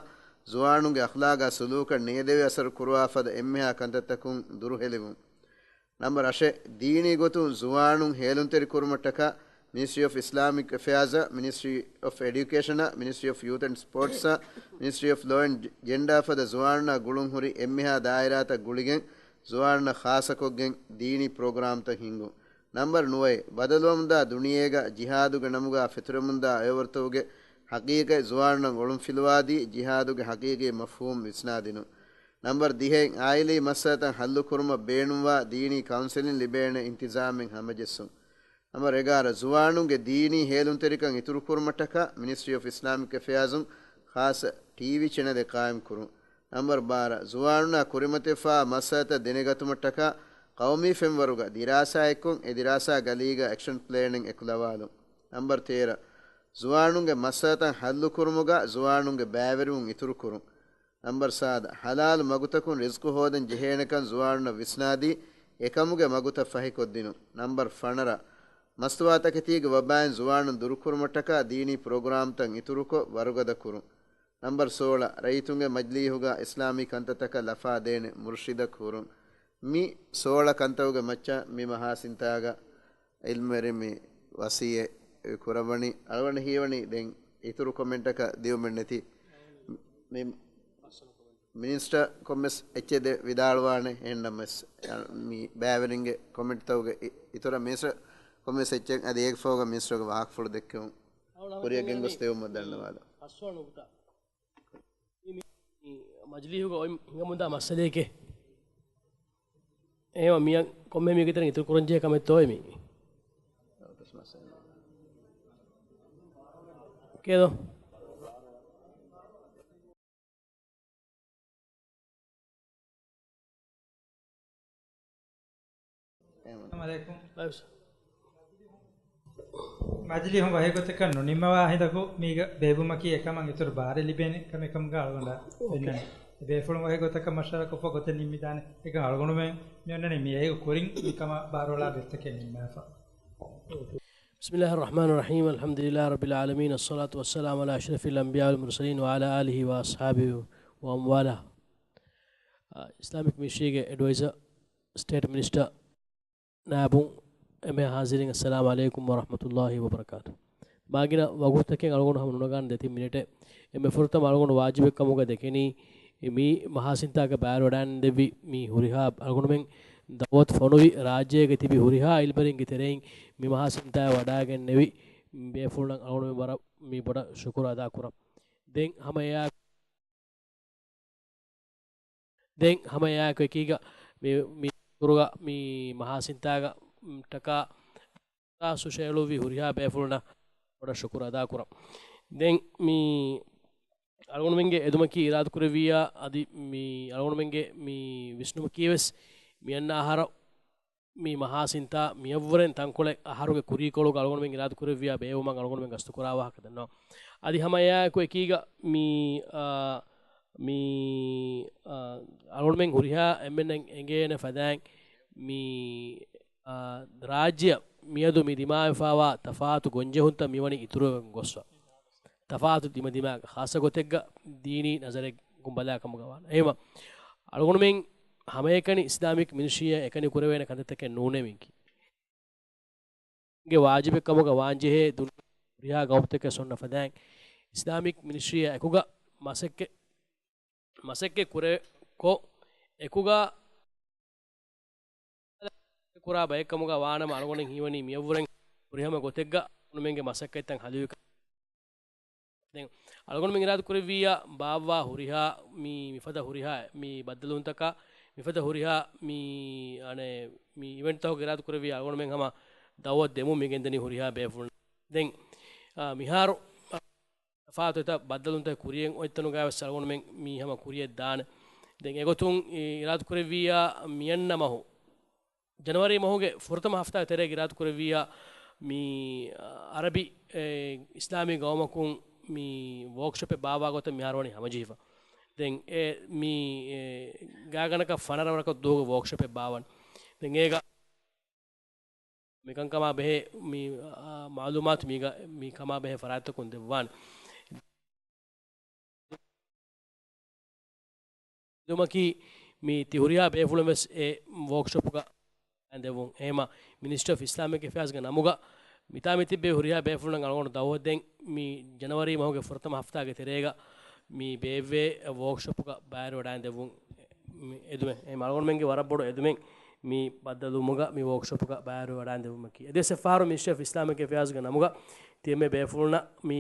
ޒުވާނުންގެ އަޚްލާގާ ސުލޫކަށް ނޭދެވޭ އަސަރު ކުރުވާ ފަދަ އެންމެހާ ކަންތައްތަކުން ދުރުހެލިވުން. ނަމްބަރު އަށެއް، ދީނީ ގޮތުން ޒުވާނުން ހޭލުންތެރިކުރުމަށްޓަކާ މިނިސްޓްރީ އޮފް އިސްލާމިކް އެފެއާޒާ، މިނިސްޓްރީ އޮފް އެޑިއުކޭޝަނާ، މިނިސްޓްރީ އޮފް ޔޫތް އެންޑް ސްޕޯޓްސްއާ، މިނިސްޓްރީ އޮފް ލޯ އެންޑް ޖެންޑާ ފަދަ ޒުވާނުންނާ ގުޅުންހުރި އެންމެހާ ދާއިރާތައް ގުޅިގެން ޒުވާނުންނަށް ޚާއްޞަކޮށްގެން ދީނީ ޕްރޮގްރާމްތައް ހިންގުން. ނަމްބަރު ނުވައެއް، ބަދަލުވަމުންދާ ދުނިޔޭގަ ޖިހާދުގެ ނަމުގާ ފެތުރެމުންދާ އެވަރުތަކުގެ ހަޤީޤަތް ޒުވާނުންނަށް އޮޅުންފިލުވާދީ، ޖިހާދުގެ ހަޤީޤީ މަފްހޫމް ވިސްނާދިނުން. ނަމްބަރު ދިހައެއް، އާއިލީ މައްސަލަތައް ހައްލުކުރުމަށް ބޭނުންވާ ދީނީ ކައުންސެލިން ލިބޭނެ އިންތިޒާމެއް ހަމަޖެއްސުން. ނަމްބަރު އެގާރަ، ޒުވާނުންގެ ދީނީ ހޭލުންތެރިކަން އިތުރުކުރުމަށްޓަކާ މިނިސްޓްރީ އޮފް އިސްލާމިކް އެފެއާޒުން ޚާއްޞަ ޓީވީ ޗެނަލެއް ޤާއިމްކުރުން. ނަމްބަރު ބާރަ، ޒުވާނުންނާ ކުރިމަތިވެފާ މައްސަލަތައް ދެނެގަތުމަށްޓަކާ ޤައުމީ ފެންވަރުގަ ދިރާސާއެއްކޮށް، އެ ދިރާސާ ގަލީގަ އެކްޝަން ޕްލޭނެއް އެކުލަވާލުން. ނަމްބަރު ތޭރަ، ޒުވާނުންގެ މައްސަލަތައް ހައްލުކުރުމުގަ ޒުވާނުންގެ ބައިވެރިވުން އިތުރުކުރުން. ނަމްބަރު ސާދަ، ޙަލާލު މަގުތަކުން ރިޒްޤު ހޯދަން ޖެހޭނެކަން ޒުވާނުންނަށް ވިސްނާދީ، އެކަމުގެ މަގުތައް ފަހިކޮށްދިނުން. ނަމްބަރު ފަނަރަ، މަސްތުވާތަކެތީގެ ވަބާއިން ޒުވާނުން ދުރުކުރުމަށްޓަކާ ދީނީ ޕްރޮގްރާމްތައް އިތުރުކޮށް ވަރުގަދަ ކުރުން. ނަމްބަރު ސޯޅަ، ރައްޔިތުންގެ މަޖިލީހުގަ އިސްލާމީ ކަންތައްތަކަށް ލަފާދޭނެ މުރުޝިދަކު ހުރުން. މި ސޯޅަ ކަންތައްގެ މައްޗަށް މި މަހާ ސިންތާގަ ޢިލްމުވެރިން މި ވަޞިއްޔަތް ކުރައްވަނީ. އަޅުގަނޑަށް ހީވަނީ ދެން އިތުރު ކޮމެންޓަކަށް ދިއުމެއް ނެތި. މި މިނިސްޓަރ ކޮންމެސް އެއްޗެއް ދެ ވިދާޅުވާނެ. އެހެންނަމަވެސް، މި ބައިވެރިންގެ ކޮމެންޓްތަކުގެ އި-، އިތުރަށް މިނިސްޓަރ ކޮންމެސް އެއްޗެއް އަދި އޭގެ ފަހުގަ މިނިސްޓަރގެ ވާހަކަފުޅު ދެއްކެވުން ކުރިއަށް ގެންގޮސް ދެވުމަށް ދަންނަވާލަން. މި، މި މަޖިލީހުގަ އޮތް ހިނގަމުންދާ މައްސަލައެކޭ. އެހެންވީމަ މިއަށް ކޮންމެ މީހަކު ތެރެއިން އިތުރު ކުރަންޖެހޭ ކަމެއްތޯއޭ މީ؟ ކޭދޯ؟ އައްސަލާމު ޢަލައިކުމް. މަޖިލީހުން ވަހީގޮތަކަށް ނުނިންމަވާ ހިނދަކު މީގަ ބޭއްވުމަކީ އެކަމަށް އިތުރު ބާރެއް ލިބޭނެ ކަމެއް ކަމުގަ އަޅުގަނޑަށް އޯކޭ. ފެންނަނީ. ބޭފުޅުން ވަހީގޮތަކަށް މަޝްވަރާކޮށްފަ ގޮތެއް ނިންމިދާނެ. އެކަން އަޅުގަނޑުމެން މި އޮންނަނީ މި އޭގެ ކުރިން މިކަމަށް ބާރުއަޅާ ގޮތްތަކެއް ނިންމާފަ. بسم الله الرحمن الرحيم. الحمد لله رب العالمين. الصلاة والسلام على أشرف الأنبياء والمرسلين وعلى آله وأصحابه ومن والاه. އާ، އިސްލާމިކް މިނިސްޓްރީގެ އެޑްވައިޒަރ، ސްޓޭޓް މިނިސްޓަރ، ނާއިބުން، އެންމެހާ ޙާޟިރީން، އައްސަލާމު ޢަލައިކުމް ވަރަޙްމަތުﷲި ވަބަރަކާތު. މާގިނަ ވަގުތުތަކެއް އަޅުގަނޑު ހަމަ ނުނަގާނެ ދެތިން މިނެޓެއް. އެންމެ ފުރަތަމަ އަޅުގަނޑު ވާޖިބެއް ކަމުގަ ދެކެނީ، މި މަހާސިންތާގަ ބައިވެރިވަޑައިގެންދެއްވި މި ހުރިހާ އަޅުގަނޑުމެން ދަޢުވަތު ފޮނުވި ރާއްޖޭގަ ތިބި ހުރިހާ އިލްމުވެރިންގެ ތެރެއިން މި މަހާސިންތާއަށް ވަޑައިގެންނެވި ބޭފުޅުންނަށް އަޅުގަނޑުމެން ވަރަށް މި ބޮޑަށް ޝުކުރު އަދާކުރަން. ދެން ހަމަ އެއާ ދެން ހަމަ އެއާއެކު އެކީގަ މި، މި ކުރުގަ މި މަހާސިންތާގަ ޓަކާ ސުށެއެޅުއްވި ހުރިހާ ބޭފުޅުންނަށް ބޮޑަށް ޝުކުރު އަދާކުރަން. ދެން މި އަޅުގަނޑުމެންގެ އެދުމަކީ އިރާދަކުރެއްވިއްޔާ އަދި މި އަޅުގަނޑުމެންގެ މި ވިސްނުމަކީ ވެސް މި އަންނަ އަހަރަށް މި މަހާސިންތާ މިއަށްވުރެން ތަންކޮޅެއް އަހަރުގެ ކުރީކޮޅުގަ އަޅުގަނޑުމެން އިރާދަކުރެއްވިއްޔާ ބޭއްވުމަށް އަޅުގަނޑުމެން ގަސްތުކުރާ ވާހަކަ ދަންނަވަން. އަދި ހަމަ އެއާއެކު އެކީގަ މި، އާ، މި، އާ، އަޅުގަނޑުމެން ހުރިހާ އެންމެންނަށް އެނގޭނެ ފަދައިން މި، އާ، ރާއްޖެއަށް މިއަދު މި ދިމާވެފަވާ ތަފާތު ގޮންޖެހުންތައް މިވަނީ އިތުރަށް ގޮސްފަ. ތަފާތު ދިމަދިމާގެ ޚާއްޞަ ގޮތެއްގަ ދީނީ ނަޒަރެއް ގުނބަލާ ކަމުގަ ވާނެ. އެހެންވީމަ، އަޅުގަނޑުމެން ހަމައެކަނި އިސްލާމިކް މިނިސްޓްރީއަށް އެކަނި ކުރެވޭނެ ކަންތައްތަކެއް ނޫނޭ މީކީ. ގެ ވާޖިބެއް ކަމުގަ ވާންޖެހޭ ދުނިޔޭގެ ހުރިހާ ގައުމުތަކެއް އޮންނަ ފަދައިން އިސްލާމިކް މިނިސްޓްރީއާ އެކުގަ މަސައްކަތް، މަސައްކަތް ކުރެ، ކޮށް، އެކުގަ ކުރާ ބައެއް ކަމުގަ ވާނަމަ، އަޅުގަނޑު ހީވަނީ މިއަށްވުރެން ފުރިހަމަ ގޮތެއްގަ އަޅުގަނޑުމެންގެ މަސައްކަތްތައް ހަލުވިކަން. ދެން އަޅުގަނޑުމެން އިރާދަކުރެއްވިއްޔާ ބާއްވާ ހުރިހާ މި، މިފަދަ ހުރިހާ މި ބައްދަލުވުންތަކާ، މިފަދަ ހުރިހާ މި، އަނެއް، މި އިވެންޓްތަކުގެ އިރާދަކުރެއްވިއްޔާ އަޅުގަނޑުމެން ހަމަ ދަޢުވަތު ދެމުން މިގެންދަނީ ހުރިހާ ބޭފުޅުން. ދެން، އާ، މިހާރު، އާ، ތަފާތު އެތައް ބައްދަލުވުންތައް ކުރިއަށް އޮތްތަނުގައި ވެސް އަޅުގަނޑުމެން މި ހަމަ ކުރިއަށް ދާނެ. ދެން އެގޮތުން އި، އިރާދަކުރެއްވިއްޔާ މިއަންނަ މަހު ޖަނަވަރީ މަހުގެ ފުރަތަމަ ހަފްތާ ތެރޭގަ އިރާދަކުރެއްވިއްޔާ، މި، އަ، އަރަބި، އެ، އިސްލާމީ ގައުމަކުން މި ވޯކްޝޮޕެއް ބާއްވާ ގޮތަށް މިހާރު ވަނީ ހަމަޖެހިފަ. ދެން އެ، މި، އެ، ގާތްގަނޑަކަށް ފަނަރަ ވަރަކަށް ދުވަހުގެ ވޯކްޝޮޕެއް ބާއްވަން. ދެން އޭގަ މިކަންކަމާ ބެހޭ މި، އާ، މަޢުލޫމާތު މީގަ، މި ކަމާ ބެހޭ ފަރާތްތަކުން ދެއްވާނެ. ދެއްވުމަކީ، މި ތި ހުރިހާ ބޭފުޅުން ވެސް އެ ވޯކްޝޮޕުގަ ދެއްވުން. އެހެމަ މިނިސްޓްރީ އޮފް އިސްލާމިކް އެފެއާޒްގެ ނަމުގަ މިތާ މި ތިއްބެވި ހުރިހާ ބޭފުޅުންނަށް އަޅުގަނޑު ދަޢުވަތު ދޭން، މި ޖަނަވަރީ މަހުގެ ފުރަތަމަ ހަފްތާގެ ތެރޭގަ މި ބޭއްވޭ ވޯކްޝޮޕުގަ ބައިވެރިވަޑައިގެން ދެއްވުން. މި އެދުމެއް، އެ އަޅުގަނޑުމެންގެ ވަރަށް ބޮޑު އެދުމެއް މި ބައްދަލުވުމުގަ މި ވޯކްޝޮޕުގަ ބައިވެރިވަޑައިގެން ދެއްވުމަކީ. އެ ދެސް އެއްފަހަރު މިނިސްޓްރީ އޮފް އިސްލާމިކް އެފެއާޒްގެ ނަމުގަ ތި އެންމެ ބޭފުޅުންނަށް މި،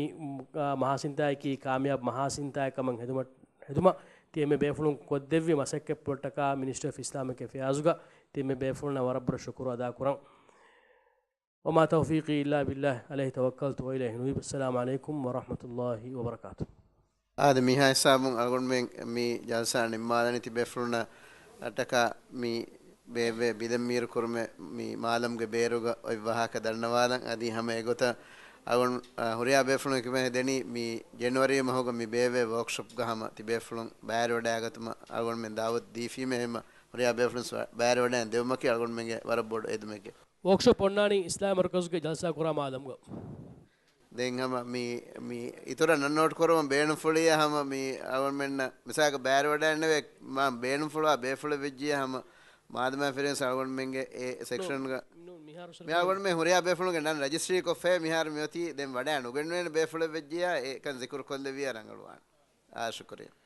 އާ، މަހާސިންތާއަކީ ކާމިޔާބު މަހާސިންތާއެއް ކަމަށް ހެދުމަށް ހެދުމަށް ތި އެންމެ ބޭފުޅުން ކޮށްދެއްވި މަސައްކަތްޕުޅަށްޓަކާ މިނިސްޓްރީ އޮފް އިސްލާމިކް އެފެއާޒުގަ ތި އެންމެ ބޭފުޅުންނަށް ވަރަށް ބޮޑަށް ޝުކުރު އަދާކުރަން. وما توفيقي إلا بالله، عليه توكلت وإليه أنيب. السلام عليكم ورحمة الله وبركاته. އާދެ، މިހާ ހިސާބުން އަޅުގަނޑުމެން މި ޖަލްސާ ނިންމާލަނީ. ތި ބޭފުޅުންނަށްޓަކާ މި ބޭއްވޭ ބިލެއް މީރު ކުރުމެއް މި މާލަމްގެ ބޭރުގަ އޮތް ވާހަކަ ދަންނަވާލަން. އަދި ހަމަ އެގޮތަށް އަޅުގަނޑު، އާ، ހުރިހާ ބޭފުޅުން ހިކުމެއް ހެދެނީ މި ޖެނުއަރީ މަހުގަ މި ބޭއްވޭ ވޯކްޝޮޕްގަ ހަމަ ތި ބޭފުޅުން ބައިވެރިވަޑައިގަތުމަށް އަޅުގަނޑުމެން ދަޢުވަތު ދީފީމޭ. ހަމަ ހުރިހާ ބޭފުޅުން ބައިވެރިވަޑައިގެން ދެއްވުމަކީ އަޅުގަނޑުމެންގެ ވަރަށް ބޮޑު އެދުމެއްގެ. ވޯކްޝޮޕް އޮންނާނީ އިސްލާމީ މަރުކަޒުގެ ޖަލްސާ ކުރާ މާލަމްގަ. ދެން ހަމަ މި، މި އިތުރަށް ނަން ނޯޓް ކުރަމުން ބޭނުންފުޅިއްޔާ ހަމަ މި އަޅުގަނޑުމެންނަށް މިސާލަކަށް ބައިވެރިވަޑައިގެންނެވޭ މާ ބޭނުންފުޅުވާ ބޭފުޅެއް ވެއްޖިއްޔާ ހަމަ މާދަމާ ފިރިހެންސް އަޅުގަނޑުމެންގެ އެ ސެކްޝަންގަ ނޫން، ނޫން، މިހާރު މި އަޅުގަނޑުމެން ހުރިހާ ބޭފުޅުންގެ ނަން ރަޖިސްޓްރީ ކޮށްފައި މިހާރު މިއޮތީ. ދެން ވަޑައި ނުގެންނެވޭނެ ބޭފުޅެއް ވެއްޖިއްޔާ އެކަން ޒިކުރު ކޮށްލެވިއްޔާ ރަނގަޅުވާނެ. އާ، ޝުކުރިއްޔާ.